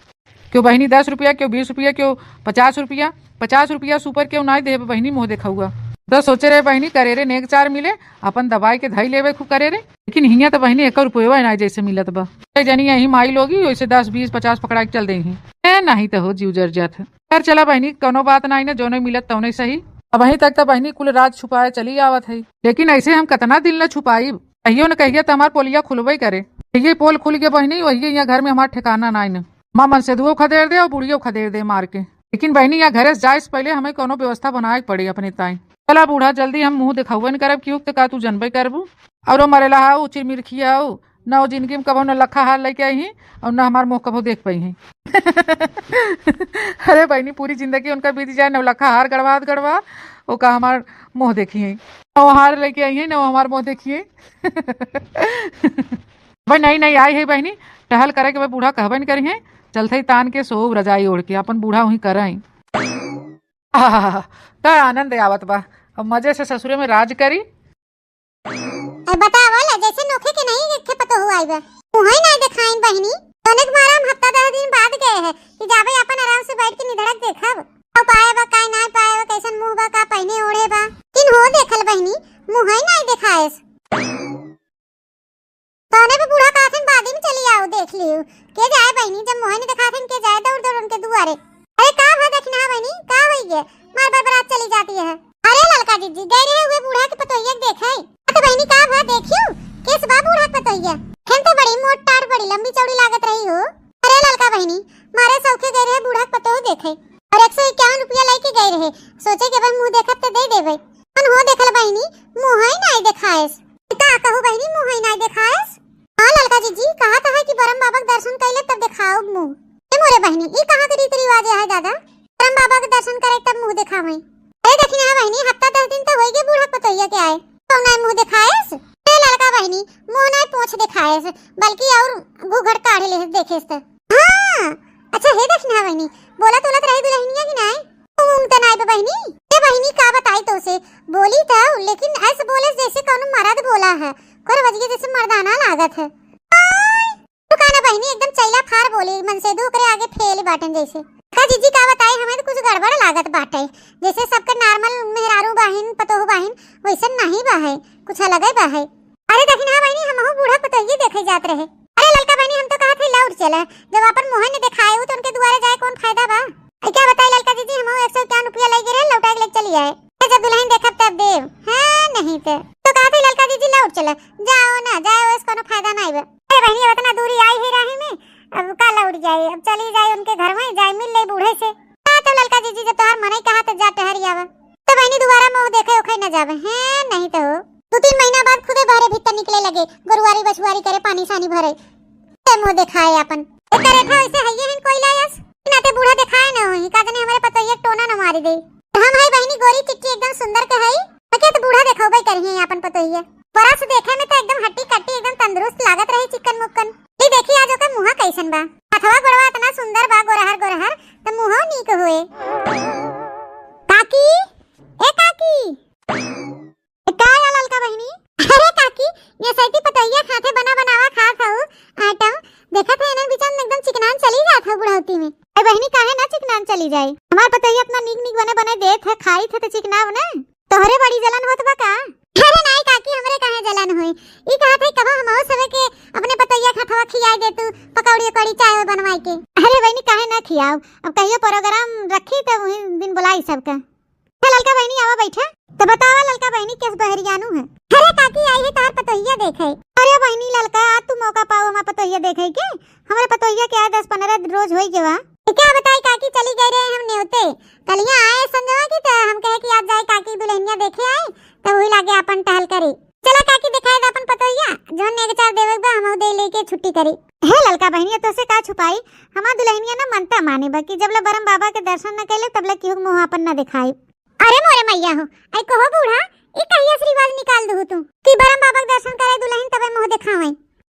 केहू बहिनी दस रुपया, केहू बीस रुपया, केहू पचास रुपया। पचास रुपया से ऊपर केहू नाई देबे बहिनी मुँह देखौआ। तो सोचे रहे बहिनी करेरे नेग चार मिले, अपन दबाई के धई लेबे खूब करेरे। लेकिन हियाँ तो बहिनी एक रुपया नाई जैसे मिलत बा। ए जनी यही माई लोगी वैसे दस बीस पचास पकड़ा के चल देही। ए नहीं तो हो जीव जर जात है। पर चला बहिनी, कौनो बात नाई ना, जौने मिलत तौने सही। अबहीं तक तो बहिनी कुल राज छुपाए चली आवत है, लेकिन ऐसे हम कितना दिन ला छुपाइब? कहियो न कहियो तो हमार पोलिया खुलबे करे। ये पोल खुल गया बहिनी, वही यहाँ घर में हमार ठिकाना नाई न। माँ मनसेधुओ खदेड़ दे और बुढ़ियो खदेड़ दे मार के। लेकिन बहिनी, यहाँ घरे से जाए से पहिले हमें कौनो व्यवस्था बनाए के पड़ी अपने ताई। चला बूढ़ा, जल्दी हम मुँह देखाउबे न करब, क्यों त का तू जनबे करबू? और वो मरेला हाउ, चिरमिरखी हाउ, न वो जिंदगी में कबो नौलखा हार लेके आई हैं और न हमार मुँह कबो देख पाई हैं। अरे बहिनी, पूरी जिंदगी उनका बीत जाए, नौलखा हार गड़वा गड़वा, ओका हमार मुँह देखी हैं, न वो हार लेके आई हैं, न वो हमार मुँह देखी हैं। भाई, नहीं, नहीं, आई है बहिनी, टहल करे के भाई, बूढ़ा कहबे न करी हैं, चलते ही तान के सोव रजाई ओढ़ के, अपन बूढ़ा वहीं करई। आहा, का आनंद आवत बा, अब मजे से ससुरे में राज करी। अरे बतावा ला, जैसे नोखे के नहीं देखे पतो हुआ आई बा, मुँह ही नहीं देखाइन बहिनी। तनिक मारा हम हफ्ता दस दिन बाद गए हैं कि जाबे अपन आराम से बैठ के निधड़क देखब, का पाए बा, का ना पाए बा, कैसन मुँह बा, का पहने ओढ़े बा, किन हो देखल बहिनी, मुँह ही नहीं देखाएस। तोने भी बूढ़ा कहथिन, "बादी में चली आओ, देख लियो।" के जाए बहिनी, जब मोहन देखाथिन, के जाए दौड़ दौड़ उनके दुआरे। "अरे का भा दखिनहा बहिनी, का होई गे? मार बरबरात चली जाती है।" "अरे ललका जीजी, गए रहे हुए बूढ़ा के पतोहिया के देखे।" "अरे बहिनी, का भा देखियो, केस बा बूढ़ा के पतोहिया?" "खेन तो बड़ी मोट टाट, बड़ी लंबी चौड़ी लागत रही हो।" "अरे ललका बहिनी, मारे सौखे गए रहे बूढ़ा के पतोह देखे, और एक सौ इक्यावन रुपया लेके गए रहे, सोचे के भाई मुँह देखब तो दे देबे। कौन हो देखल बहिनी, मुँह ही नहीं देखाएस।" "का कहू बहिनी, मुँह ही नाई देखाएस?" "हाँ ललका जीजी, कहा तो है कि बरम बाबा के दर्शन कैले तब देखाओ मुँह।" "ए मोरे बहिनी, ई कहाँ के रीति रिवाज है दादा, बरम बाबा के दर्शन करे तब मुँह देखावे?" "अरे दखिनहा बहिनी, हफ्ता दस दिन तो होई गे बूढ़ा पतोहिया के आए, तो नाई मुँह देखाएस?" "ए ललका बहिनी, मुँह नाई पोंछ देखाएस, बल्कि और घूघट काढ़ ले देखेस त।" "हाँ, अच्छा हे दखिनहा बहिनी, बोलत बोलत रही दुल्हनिया की नाई?" "ऊँग त नाई बा बहिनी।" "ए बहिनी, का बताई तोसे, बोली त, लेकिन ऐसे बोले जैसे कौनो मर्द बोला है, कोर बजिए जैसे मर्दाना लागत है।" "आय, तू का ना बहिनी, एकदम चैला फार बोली, मन से दू ओकरे आगे फेल बाटन जैसे।" "का जीजी, का बताई, हमें तो कुछ गड़बड़ लागत बाटे, जैसे सबके normal मेहरारू बाहिन, पतोह बाहिन, वैसन नहीं बा है, कुछ अलगे बा है।" "अरे दखिनहा बहिनी, हमहू बूढ़ा पतोहिए देखे जात रहे।" "अरे ललका बहिनी, हम तो कहत है लौट चला, जब अपन मुँह न देखाए तो उनके दुआरे जाए कौन फायदा बा?" "अरे का बताई ललका जीजी, हमहू एक सौ इक्यावन रुपया लई गे रहे, लौटा के लेके चली आए। ए, जब दुल्हन देखब तब देब, हाँ नहीं तो।" "तो कहत है ललका जीजी लौट चला, जाओ ना, जाओ, ऐसे कोनो फायदा नहीं बा।" "अरे बहिनी, अब इतना दूरी आई है राही में, अब का लौट जाए, अब चली जाए उनके घर में, जाए मिल ले बूढ़े से।" "हाँ तो ललका जीजी, जब तोहार मनई कहा तो जा टहरी आवा।" तो बहिनी दोबारा मुँह देखे ओखे न जावे हैं, नहीं तो हो। दो तीन महीना बाद खुदे बहरे भीतर निकले लगे, गोरुआरी बछुआरी करे, पानी सानी भरे। ते मुँह देखाए आपन। ए करेठा वैसे हइये हन कोयला यस। नाते बूढ़ा देखाए न होई, का जने हमरे पतोहिया के टोना न मारी दे। हम हई बहिनी गोरी चिट्टी एकदम सुंदर के हई। हके तो बूढ़ा देखौबे करिहे आपन पतोहिया। बरस देखे में तो एकदम हट्टी कट्टी एकदम तंदुरुस्त लागत रही चिकन मुक्कन। ई देखी आज ओकर मुँह कैसन बा। हथवा गोड़वा इतना सुंदर बा गोरहर गोरहर, त मुँहो नीक होए। काकी, ए काकी। ए, का या ललका बहिनी? अरे काकी, ये सैती पतोहिया खाथे बना बनावा खात हऊ आइटम। देखत है इन्हन बीच में एकदम चिकनान चली जात हऊ बुढ़ौती में। ए बहिनी, काहे ना चिकनान चली जाए? हमार पतोहिया इतना नीक नीक बने बने देत है, खाई थे तो चिकनाव ना। तोहरे बड़ी जलन होत बा का? अरे नाई काकी, हमरे काहे जलन होई? ई कहत है कबो हमहू सबे के अपने पतोहिया खाथवा खियाए दे तू, पकौड़ी उकौड़ी चाय बनवाए के। अरे बहिनी, काहे ना खियाओ? अब कहियो प्रोग्राम रखी त वही दिन बुलाई सबका। हे ललका बहिनी, आवा बैठा। त बतावा ललका बहिनी, केस बहरियानू है? अरे काकी, आई है तोहार पतोहिया देखे। अरे बहिनी ललका, आज तू मौका पाओ हमार पतोहिया देखे के। हमरे पतोहिया के आज दस पन्द्रह रोज होई गवा। ए, का बताई काकी, चली गई रहे हम नेवते। कलिया आए संजवा की त हम कहे कि आज जाए काकी दुल्हनिया देखे आए, त वही लागे आपन टहल करी। चला काकी, देखाए दे आपन पतोहिया, जौन नेग चार देवे के बा, हमहू दे लेके छुट्टी करी। हे ललका बहिनिया, तोसे का छुपाई, हमार दुल्हनिया ना मनता माने बा कि जब ले बरम बाबा के दर्शन न कैले, तब ले केहू के मुँह आपन न देखाई। अरे मोरे मैया हो, आई कहो बूढ़ा, ई कहिया से रिवाज निकाल दू तू कि बरम बाबा के दर्शन करे दुल्हन तबे मुँह देखावे?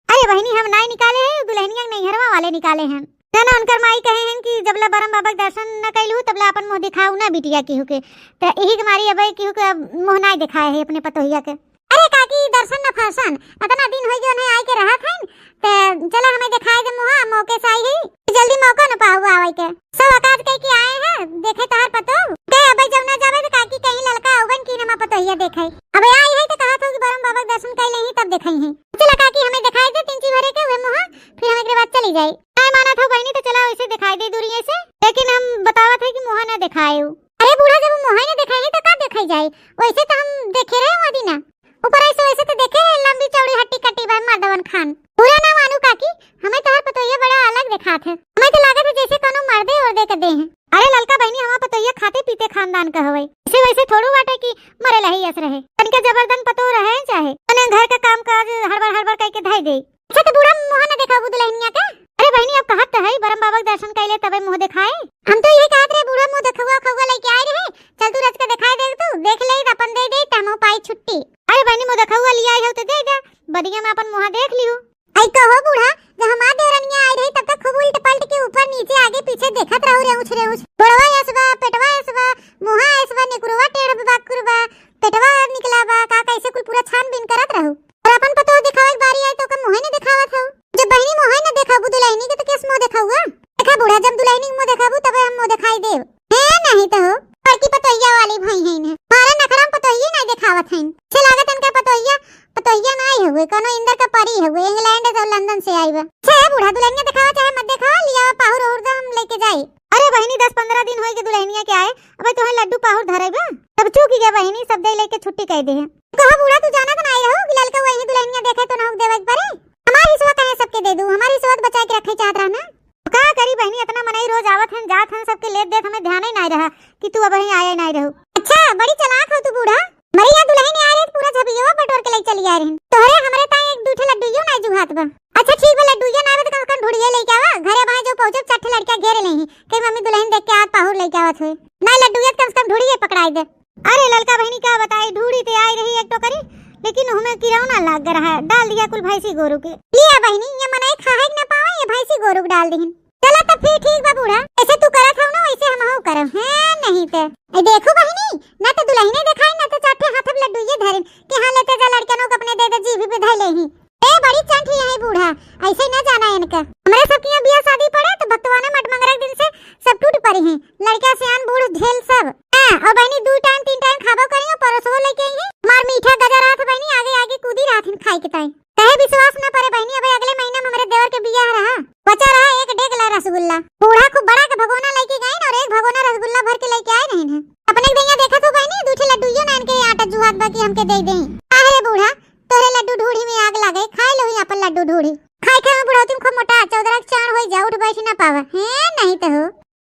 अरे बहिनी, हम नाई निकाले हैं, दुल्हनिया के नैहरवा वाले निकाले हैं। ना, ना, उनकर माई कहे हैं कि जब ले बरम बाबा के दर्शन न कैलू, तब ले आपन मुँह दिखाऊ ना बिटिया केहू के। त यही के मारी अब केहू के अब मुँह नाई दिखाए है अपने पतोहिया के। अरे काकी, दर्शन न फर्शन, इतना दिन होई गयो नहीं आए के रहत हैं, त चला हमें दिखाए दे मुँह, मौके से आई है, जल्दी मौका न पाऊ आवे के। सब औकात कह के आए हैं, देखे तहार पतो। के अबे जब ना जावे त काकी कहीं ललका अउबन की नमा पतोहिया देखे। अबे आई है त कहा थो कि बरम बाबा के दर्शन कैले ही तब देखे हैं। चला काकी, हमें दिखाई दे तिनची भरे के उहे मुँह, फिर हम एकरे बाद चली जाई। नाय मानत हो बहिनी, त चला वैसे दिखाई दे दूरिये से, लेकिन हम बतावत है कि मुँह ना दिखाए हो। अरे बूढ़ा, जब मुँह ही ना दिखाई है त का दिखाई जाए? वैसे त हम देखे रहे वो दिना। ऊपर ऐसे वैसे त देखे लंबी चौड़ी हट्टी कट्टी बा मर्दवन खान। बुरा ना मानू काकी, हमें तोहार पतोहिया बड़ा अलग देखात है। हमें तो लागत है जैसे कोनो मर्दे ओर्दे के देह है। अरे ललका बहिनी, हमार पतोहिया खाते पीते खानदान का हवे। इसे वैसे थोड़ू बाटे कि मरे लही यस रहे। तनिका जबरदन पतोह रहे चाहे, तने घर का काम काज हड़बड़ हड़बड़ कइके धइ दे। अच्छा, तो बूढ़ा मुँह न देखाबू दुलहिनिया के? अरे बहिनी, अब कहत तो है, बरम बाबा के दर्शन कइले तबे मुँह देखाए। हम तो यही कहत रहे, बूढ़ा मुँह देखउआ खउआ लइके आए रहे, चल तू रच के देखाए दे, तू देख ले, अपन दे दे, त हमहू पाई छुट्टी। अरे बहिनी, मुँह देखउआ लियाई हो तो दे दे, बदिया में अपन मुँह देख लियो। आई कहो बूढ़ा, जब हमार देवरनिया आई रही, तब तक खूब उल्ट पलट के ऊपर नीचे आगे पीछे देखत रहू, रेउछ रेउछ। गोड़वा ऐस बा, पेटवा ऐस बा, मुँहा ऐस बा, नेकुरवा टेढ़ बा, बाकुर बा, पेटवा निकला बा, का कैसे कुल पूरा छानबीन करत रहू। और अपन पतोह दिखावे के बारी आई तो ओकर मुँहे न दिखावत हऊ। जब बहिनी मुँहे न देखाबू दुलहिनी के तो केस मुँह देखाउआ? देखा बूढ़ा, जब दुलहिनी के मुँह देखाबू तबे हम मुँह देखाई देब। हे नहीं तो हो, बड़की पतोहिया वाली भई हैं न। हमारा नखरा में पतोहिए नहीं देखावत हैं। से लागत इनका पतोहिया, पतोहिया नहीं हुए, कोनो इंदर का परी हुए, इंग्लैंड और लंदन से आई बा। अच्छा है बूढ़ा, दुलहिनिया देखावा चाहे मत देखावा, लियावा पाहुर ओहुर दा हम लेके जाई। अरे बहिनी, दस पन्द्रह दिन होई के दुलहिनिया के आए, अबे तोहे लड्डू पाहुर धरई बा। तब चूक गया बहिनी, सब दे लेके छुट्टी कह दे है। कहो बूढ़ा, तू जानत नाई रहो कि ललका वही दुलहिनिया देखे तो ना देवे के परे। हमार हिस्सा कहे सबके दे दू, हमार हिस्सा तो बचा के रखे चाहत रहा ना। का करी बहिनी, इतना मनई रोज आवत हन जात हन, सबके लेत देत हमें ध्यान ही नाई रहा कि तू अबहीं आए नाई रहू। अच्छा, बड़ी चालाक हो तू बूढ़ा। मरे यहाँ दुलहिन आ रही, पूरा झबियवा बटोर के ले चली आ रही। तोहरे हमरे ताई एक दू ठे लड्डू यो नाई जुहात बा। अच्छा ठीक बा, लड्डू ये ना आवे तो कम से कम ढूढ़िए लेके आवा। घरे भाई जो पहुँचब, चार ठे लड़का घेरे लेही, कहीं मम्मी दुलहिन देख के आवत पाहुर लेके आवत हुए। ना लड्डू ये कम से कम ढूढ़िए पकड़ाई दे। अरे ललका बहिनी का बताई, ढूढ़ी ते आई रही एक टोकरी, लेकिन हमें किरौना लाग रहा है, डाल दिया कुल भैंसी गोरू के। लिया बहिनी, ये मनई खाए के ना पावे, ये भैंसी गोरू के डाल दिहिन। चला तब फिर ठीक बा बूढ़ा, ऐसे तू करत हऊ ना वैसे हमहू करब। हैं नहीं ते। ए देखो बहिनी, ना तो दुलहिने देखाई ना तो चार ठे हाथ में लड्डू ये धरिन कि हाँ लेते जा लड़कनों को अपने दे दे, जी भी बधाई लेही। ए बड़ी चंट ही है बूढ़ा, ऐसे ना जाना इनका। हमरे सब के यहाँ बियाह शादी पड़े तो भक्तवाना मट मंगरा के दिन से सब टूट पड़ी हैं, लड़का सियान बूढ़ झेल सब। हाँ, और बहिनी दू टाइम तीन टाइम खाबो करियो, परोसवो लेके आई है। मार मीठा गजर रहत बहिनी, आगे आगे कूदी रहत हिन खाए के ताई। कहे विश्वास न परे बहिनी, अबे अगले महीना में हमरे देवर के बियाह रहा, बचा रहा एक डेग ला रसगुल्ला। बूढ़ा खूब बड़ा के भगोना लेके गए और एक भगोना रसगुल्ला भर के लेके आए रहे हैं। अपने के दैया देखत हो बहिनी, दू ठे लड्डू यो नान के आटा जुहात बा कि हमके दे दे। आहे रे बूढ़ा, तोरे लड्डू ढूढ़ी में आग लागे, खाए लो ही अपन लड्डू ढूढ़ी। खाए खाए में बुढ़ौती में खूब मोटा चौदरा के चार होई जा, उठ बैठ ना पावा। हैं, नहीं तो हो।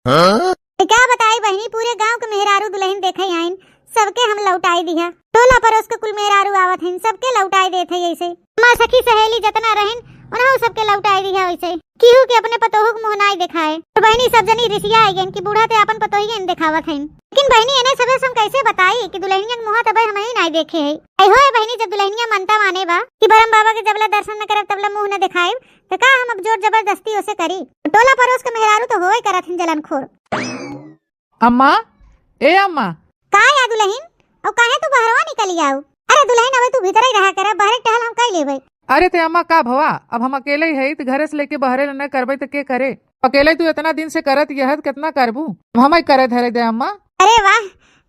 हाँ? तो का बताई बहिनी, पूरे गांव के मेहरारू दुलहिन देखे आइन, सबके हम लौटाई दिहा। टोला परोस के कुल मेहरारू आवत हइन, सबके लौटाई देत है ऐसे। हमार सखी सहेली जतना रहिन, उन्हों सबके लौटाई दिहा ऐसे। केहू के अपने पतोहू के मुँह नाई देखाए। तो बहिनी सब जनी रिसिया आई गइन कि बूढ़ा ते अपन पतोहियन देखावत हइन। लेकिन बहिनी एने सबे से हम कैसे बताई कि दुलहिनिया के मुँह तबे हम ही नाई देखे है। ऐ होए बहिनी, जब दुलहिनिया मनता माने बा कि बरम बाबा के जबला दर्शन न करब तबला मुँह न देखाएब, त का हम अब जोर जबरदस्ती ओसे करी? टोला परोस के मेहरारू तो होए करत हन जलनखोर। अम्मा, ए अम्मा। का या दुलहिन? अउ काहे तू बहरवा निकली आऊ? अरे दुलहिन, अबे तू भीतरे रहा कर, बहरे टहल हम कई लेबे। अरे ते अम्मा का भवा, अब हम अकेले ही हई, त घरे से लेके बहरे ले न करबे त के करे? अकेले तू इतना दिन से करत यहत, कितना करबू? अब हम ही करे धरे दे अम्मा। अरे वाह,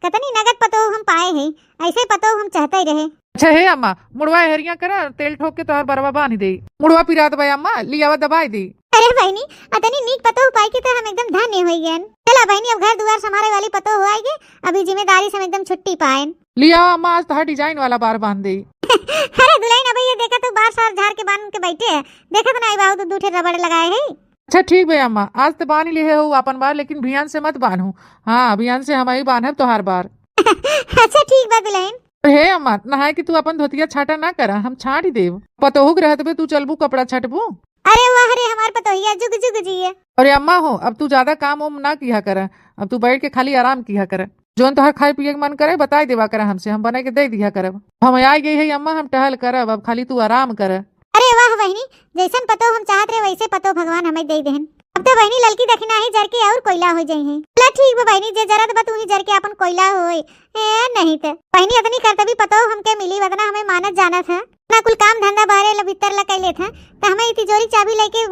कतनी नगद पतोह हम पाए हैं, ऐसे पतोह हम चाहते ही रहे। अच्छा हे अम्मा, मुड़वा हेरिया करा, तेल ठोक के तोहार बरवा बांध दे। मुड़वा पिरात बा अम्मा, लियावा दबाई दे। अरे बहिनी, अतनी नीक पतोह पाई के तो हम एकदम धन्य हो गए। चला बहिनी, अब घर दुआर संभारे वाली पतोह हो आई गे, अभी जिम्मेदारी से हम एकदम छुट्टी पाएन। लियावा अम्मा, आज तोहार डिजाइन वाला बार बांध दे। अरे दुलहिन, अब ये देखा तू बार सार झार के बांध के बैठे है, देखत ना आई बाहू तो दू ठे रबड़ लगाए है। अच्छा ठीक बे अम्मा, आज त बांध लिहे हो आपन बार, लेकिन भियान से मत बांधू। हाँ, भियान से हम ही बांधब तोहार बार। अच्छा ठीक बा दुलहिन। हे अम्मा, नहाए के तू अपन धोतिया छाटा ना करा, हम छाट देब। पतोहू के रहत बे तू चलबू कपड़ा छटबू। अरे वाह रे हमार पतोहिया, जुग जुग जिए। अरे अम्मा हो, अब तू ज्यादा काम उम ना किया करा, अब तू बैठ के खाली आराम किया करा। जौन तोहार खाए पिए के मन करे बताई देवा करा हमसे, हम बना के दे दिया करब। हम आई गई है अम्मा, हम टहल करब, अब खाली तू आराम करा। अरे वाह बहिनी, जैसन पतोह हम चाहत रहे वैसे पतोह भगवान हमें दे देहन। अब तो बहिनी ललकी दखिनाही जर के और कोयला हो जाई है। ला ठीक बा बहिनी, जे जरत बा तू ही जर के अपन कोयला होए। ए नहीं त बहिनी, अतनी करतबी पतोह हमके मिली, वतना हमें मानत जानत है। ना कुल काम धंधा बहरे ला भीतर ला कई लेत है, त हमें ई तिजोरी चाबी लेके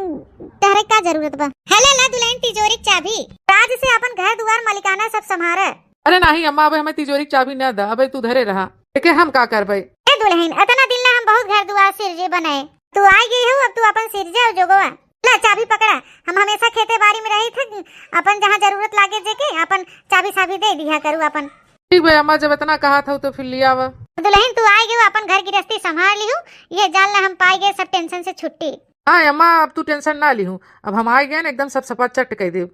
तहरे का जरूरत बा? हले ला दुलहिन तिजोरी चाबी, राज से अपन घर दुआर मालिकाना सब संभारे। अरे नाही अम्मा, अबे हमें तिजोरी के चाबी न दा, अबे तू धरे रहा। एके हम का करबे? ए दुलहिन, अतना दिन ला हम बहुत घर दुआर सिरजे बनाए, तू आई गई हो, अब तू अपन सिरजे और जोगवा। ला चाबी पकड़ा, हम हमेशा खेते बारी में रही थे, अपन जहाँ जरूरत लागे जेके अपन चाबी साबी दे दिया करू अपन। ठीक बे अम्मा, जब इतना कहा था तो फिर लियावा। दुलहिन तू आई गई, अपन घर गृहस्थी संभार लिहू, ये जान ला हम पाई गए सब tension से छुट्टी। हाँ अम्मा, अब तू tension ना लिहू, अब हम आइ गए न, एकदम सब सफा चट कइ देब।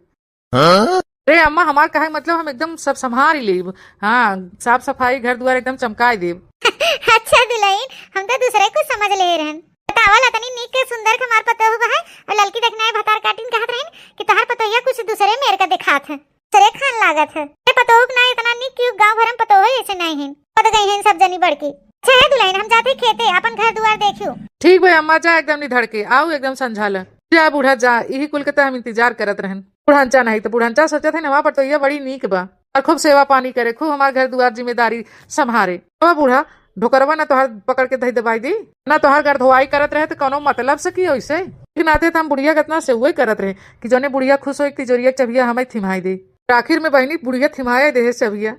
हाँ? अरे अम्मा, हमार कहे क मतलब हम एकदम सब संभार ही लेब। हाँ, साफ सफाई, घर दुआर एकदम चमकाइ देब। अच्छा दुलहिन, हम तो दूसरे कुछ समझ ले रहन। बतावा ला, तनी नीक के सुंदर के हमार पतोह बा है, और ललकी देखना है भतार काटिन कहत रहन कि तोहार पतोहिया कुछ दूसरे मेर का देखात है, दूसरे खान लागत है। ए पतोह के ना इतना नीक कि गाँव भर में पतोह ऐसे नहीं है, पद गई हैं सब जनी बड़की। अच्छा है दुलहिन, हम जाते खेते, अपन घर दुआर देखियो। ठीक बा अम्मा, जा एकदम निधड़ के, आऊ एकदम संझा ल। जा बूढ़ा जा, इही कुल के त हम इंतजार करत रहन। बुढ़ांचा नहीं त बुढ़ांचा सोचत है ना, हमार पतोहिया बड़ी नीक बा और खूब सेवा पानी करे, खूब हमार घर दुआर जिम्मेदारी संभारे। अब बूढ़ा ढोकरवा ना तोहार पकड़ के धई दबाई दी, ना तोहार घर धोआई करत रहे त कौनो मतलब से की ओइसे। लेकिन आते त हम बुढ़िया के इतना सेवई करत रहे कि जौने बुढ़िया खुश होई, तिजोरिया के चबिया हमें थिमाई दे। आखिर में बहिनी बुढ़िया थिमाए देहे चबिया।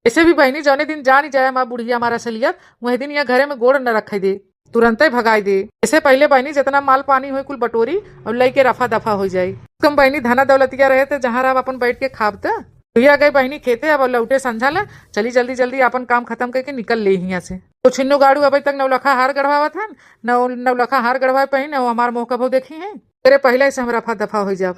ऐसे भी बहिनी जौने दिन जानी जाए हमार बुढ़िया हमार असलियत, वही दिन यहाँ घरे में गोड़ न रखे दे, तुरंते भगाई दे। ऐसे पहले बहिनी जितना माल पानी होई कुल बटोरी और लइके रफा दफा हो जाई। कम बहिनी धना दौलतिया रहे त जहाँ रहा अपन बैठ के खाब त। भैया गए बहिनी खेते, अब लौटे संझा ला, चली जल्दी जल्दी अपन काम खत्म करके निकल ले हियाँ से। तो छिन्नू गाड़ू अबे तक नौलखा हार गढ़वावत हन, नौ नौलखा हार गढ़वाए पही न हमार मुँह कबो देखी है। तेरे पहले से हम रफा दफा हो जाब।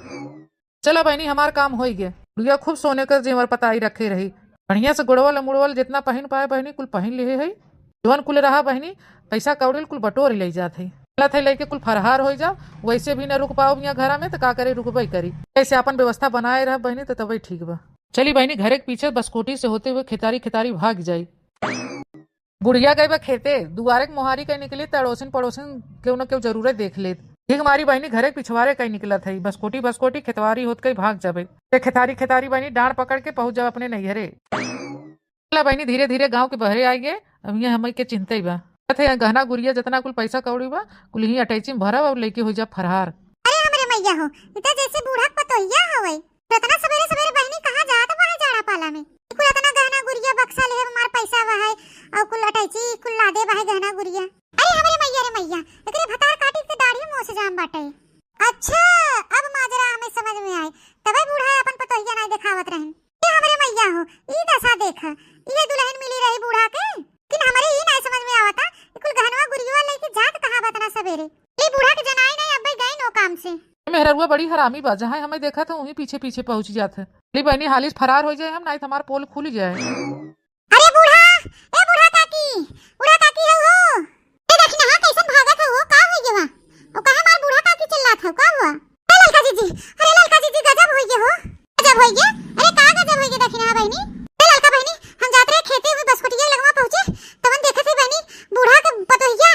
चला बहिनी, हमार काम होई गए। बुढ़िया खूब सोने के जेवर पताई रखे रही। बढ़िया से गुड़वल मुड़वल जितना पहिन पाए बहिनी, कुल पहिन लिहे है। जवन कुल रहा बहिनी, पैसा कौड़ी कुल बटोर ले जात है। चलत है लइके कुल फरहार होई जाओ, वैसे भी न रुक पाओ यहाँ घरा में, तो का करे, रुकबे करी। ऐसे अपन व्यवस्था बनाए रह बहिनी, तो तबे ठीक बा। चली बहिनी, घरे के पीछे बसकोटी से होते हुए खेतारी खेतारी भाग जाई। बुढ़िया गई बा खेते, दुआरे के मोहारी कहीं निकली त अड़ोसिन पड़ोसिन केहू न केहू जरूरे देख लेत। ठीक मारी बहिनी घरे के पिछवारे कहीं निकलत है, बसकोटी बसकोटी खेतवारी होत कहीं भाग जाबे। ते खेतारी खेतारी बहिनी डांड पकड़ के पहुंच जाओ अपने नैहरे। चला बहिनी धीरे धीरे गाँव के बहरे आइ गए, अब ये हमें के चिंता ही बा। कहत है, गहना गुरिया जितना कुल पैसा कौड़ी बा, कुल ही अटैची में भरब और लेके हो जा फरहार। अरे हमरे मैया हो, इ त जैसे बूढ़ा के पतोहिया हवे। तो इतना सवेरे सवेरे बहिनी कहाँ जात बा है जाड़ा पाला में? कुल इतना गहना गुरिया बक्सा ले हमार पैसा बा है और कुल अटैची कुल लादे बा है गहना गुरिया। अरे हमरे मैया रे मैया, एकरे भतार काटी के दाढ़ी मोछ जाम बाटे। अच्छा, अब माजरा हमें समझ में आई, तबे बूढ़ा अपन पतोहिया नाई देखावत रहन। ए हमरे मैया हो, ई दशा देख, इहे दुल्हन मिली रही बूढ़ा के। लेकिन हमरे ई नाई समझ में आवता, ई कुल गहनवा गुरिया लेके जात कहाँ बा इतना सवेरे? ए बूढ़ा के जनाई नाई, अब्बे गई नो काम से। मेहररुआ बड़ी हरामी बा, जहाँ हमें देखा था वहीं पीछे पीछे पहुँच जात है। ले बहनी हालिस फरार हो जाए हम, नाई तो हमार पोल खुल जाए। अरे बूढ़ा, ए बूढ़ा काकी, बूढ़ा काकी हो हो। ए देखी ना, हाँ, कैसन भागत हो हो, का हो गया? ओ कहे मार बूढ़ा काकी चिल्लात हो, का हुआ? ए ललका जीजी, अरे ललका जीजी गजब हो गया हो। गजब हो गया? अरे का गजब हो गया देखी ना बहनी? ए ललका बहनी, हम जात रहे खेते हुए बसकुटिया लगवा पहुँचे, तवन देखत है बहनी, बूढ़ा के पतोहिया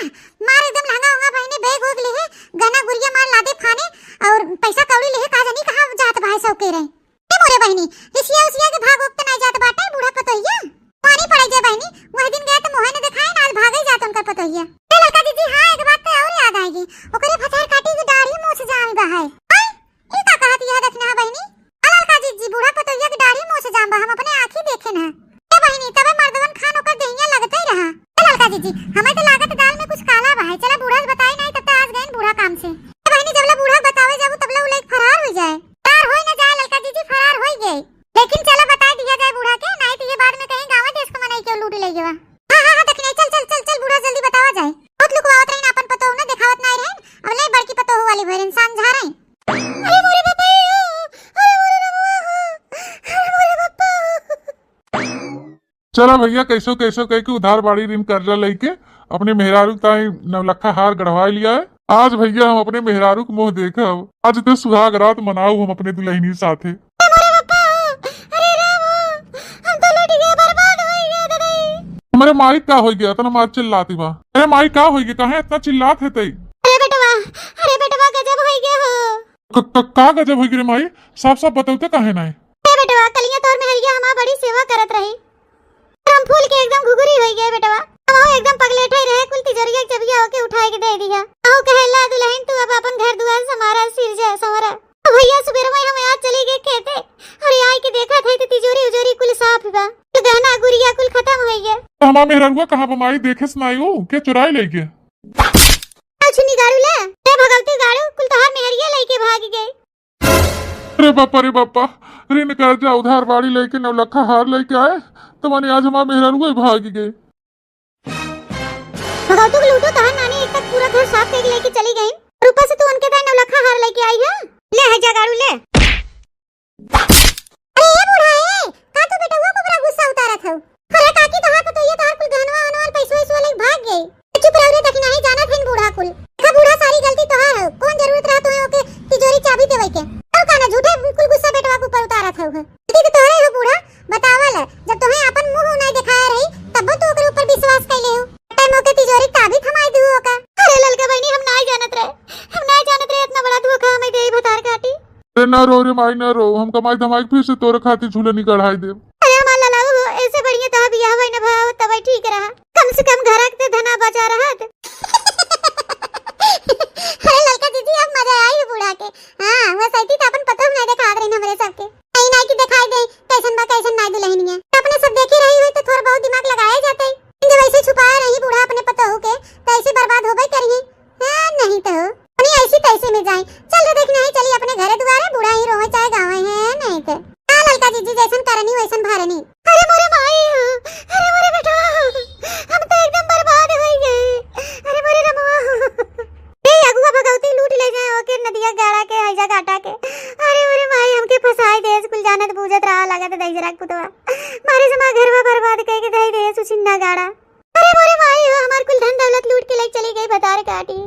मार एकदम लहंगा उंगा बहनी बैग उग लिहे, गहना गुरिया मार लादे फाने और पैसा कौड़ी लिहे, का जानी कहाँ जात भाई सब के रहे। ए मोरे बहिनी, रिसिया उसिया के भाग ओक त नाई जात बाटे, बूढ़ा पतोहिया। पानी पड़े जे बहिनी, वह दिन गए त मोहे न देखाए, आज भागे जात उनकर पतोहिया। ए ललका जीजी, हाँ, एक बात तो और याद आएगी, ओकरे भतार काटी की दाढ़ी मोछ जाम बा है। आई, ई का कहत यह देखना है बहिनी? आ ललका जीजी, बूढ़ा पतोहिया की दाढ़ी मोछ जाम बा, हम अपने आँखी देखे न। ए बहिनी, तबे मर्दवन खान ओकर देहिया लगते ही रहा। ए ललका जीजी, हमें तो लागत दाल में कुछ काला बा है, चला बूढ़ा से बताई नाई, तब तक आज गए बूढ़ा काम से। ए बहिनी, जबला बूढ़ा बतावे जाबू, तबला उ लेके फरार हो जाए। फरार होई ना जाए ललका जीजी, फरार होई गए। लेकिन चला बताई दिया जाए बूढ़ा के, नाई तो ये बाद में कहीं गाँव देश के मनई के लूट ले गवा। हाँ, हाँ, हाँ, देखी नाई, चल, चल, चल, चल, बूढ़ा जल्दी बतावा जाए। बहुत लुकवावत रही ना अपन पतोह ना, देखावत नाई रहे। अब ले बड़की पतोह वाली भर इंसान झा रहे। अरे मोरे बापा रे हो, अरे मोरे बाबा हो, अरे मोरे बापा। चला भैया, कैसो कैसो कह के उधार बाड़ी ऋण कर्जा लेके अपने मेहरारू ताई नवलखा हार गढ़वा लिया है। आज भैया हम अपने मेहरारू के मुँह देखब, आज तो सुहाग रात मनाऊ हम अपने दुल्हनी साथे। ए मोरे बापा हो, अरे राम हो, हम तो लुट गए, बर्बाद हो गए दादा। हमारे माई का हो गया, इतना मार चिल्लाती बा। अरे माई का हो गया, काहे इतना चिल्लात है तई? अरे बेटवा, अरे बेटवा गजब हो गया हो। क-, क-, का गजब हो गया रे माई, साफ साफ बतौते काहे नाई? ए बेटवा, कलिया तोर मेहरिया हमार बड़ी सेवा करत रही। हम फूल के एकदम घुघुरी होई गए बेटवा। हम एकदम पगलेट है रहे, कुल तिजोरिया के चबिया होके उठाए के दे दिया। अहो कहेला दुल्हन तू अब अपन घर दुआर संवारा, सिरजा संवरा। भैया सुबेर में हम आज चली गए खेते, अरे आई के देखा थे तो तिजोरी उजोरी कुल साफ बा, तो गहना गुरिया कुल खत्म हो गया। तो हमार मेहररुआ कहाँ बा माई, देखे से नाई हो, के चुराई ले गए? अच्छी निगारू ले, ते भगवती गाड़ू कुल तोहार मेहरिया लेके भाग गए। अरे बापा रे बापा, ऋण कर्जा उधार बाड़ी लेके नौलखा हार लेके आए, त माने आज हमार मेहरारुए भाग गए। भगवतू के लूटो तहार नानी, एक तक पूरा घर साफ करके लेके चली गई, और ऊपर से तू उनके दाई नौलखा हार लेके आई है। ले है जगाड़ू ले। अरे ए बूढ़ा ए, का तू बेटवा को बड़ा गुस्सा उतारत हऊ? अरे काकी, तोहार पतोहिया तोहार कुल गहनवा वहनवा पैसवा वैसवा लेके भाग गई। चुप रहो रे, देखी नाही जानत हन बूढ़ा कुल। देखा बूढ़ा, सारी गलती तोहार हो, कौन जरूरत रहा तुम्हें ओके तिजोरी चाबी देवे के? और का ना झूठे कुल गुस्सा बेटवा के ऊपर उतारत हऊ। गलती तो तोहरे हो बूढ़ा, बतावल, जब तुम्हें अपन मुंह नहीं दिखाया रही, तब तो ओकरे ऊपर विश्वास कैले हो। टाइम ओके तिजोरी चाबी थमाई दू ओका। अरे ललका बहनी, हम नाही जानत रहे, हम नाही जानत रहे इतना बड़ा धोखा हमें देई भतार काटी। अरे ना रो रे माई, ना रो, हम कमाई धमाई के फिर से तोरे खातिर झूलनी गढ़ाई देब। अरे हमार ललाऊ हो, ऐसे बढ़िया तोहार बियाह होई न भाव, तबे ठीक रहा, कम से कम घर के धना बचा रहत। अरे ललका जीजी, अब मजा आई है बूढ़ा के। हाँ, वो सैती तो अपन पतोह नहीं देखात रही हमरे सबके। नहीं, नहीं कि दिखाई दे, कैसन बा, कैसन नहीं दुल्हनिया। अपने सब देखे रही हुई तो थोड़ा बहुत दिमाग लगाए जाते। जब ऐसे छुपाए रही बूढ़ा अपने पतोह के, तो ऐसे बर्बाद होबे करिए। हाँ, नहीं तो। अपनी ऐसी तैसी में जाए। चल रे, देखना है, चली अपने घरे दुआरे, बूढ़ा ही रोवे चाहे गावे है, नहीं तो। हाँ, ललका जीजी, जैसन करनी वैसन भरनी। अरे मोरे माई हो, अरे मोरे बेटवा हो, हम तो एकदम बर्बाद हो गए। अरे मोरे रमवा हो। ए अगुआ भगवती लूट ले जाए ओके नदिया गाड़ा के, हैजा काटा के। अरे मोरे माई, हमके फंसाई देस, कुल जानत बूझत रहा, लागत दई जरा कुतवा। मारे समा घरवा बर्बाद कह के दई देस उछिन्ना गाड़ा। अरे मोरे माई हो, हमार कुल धन दौलत लूट के ले चली गई भतार काटी।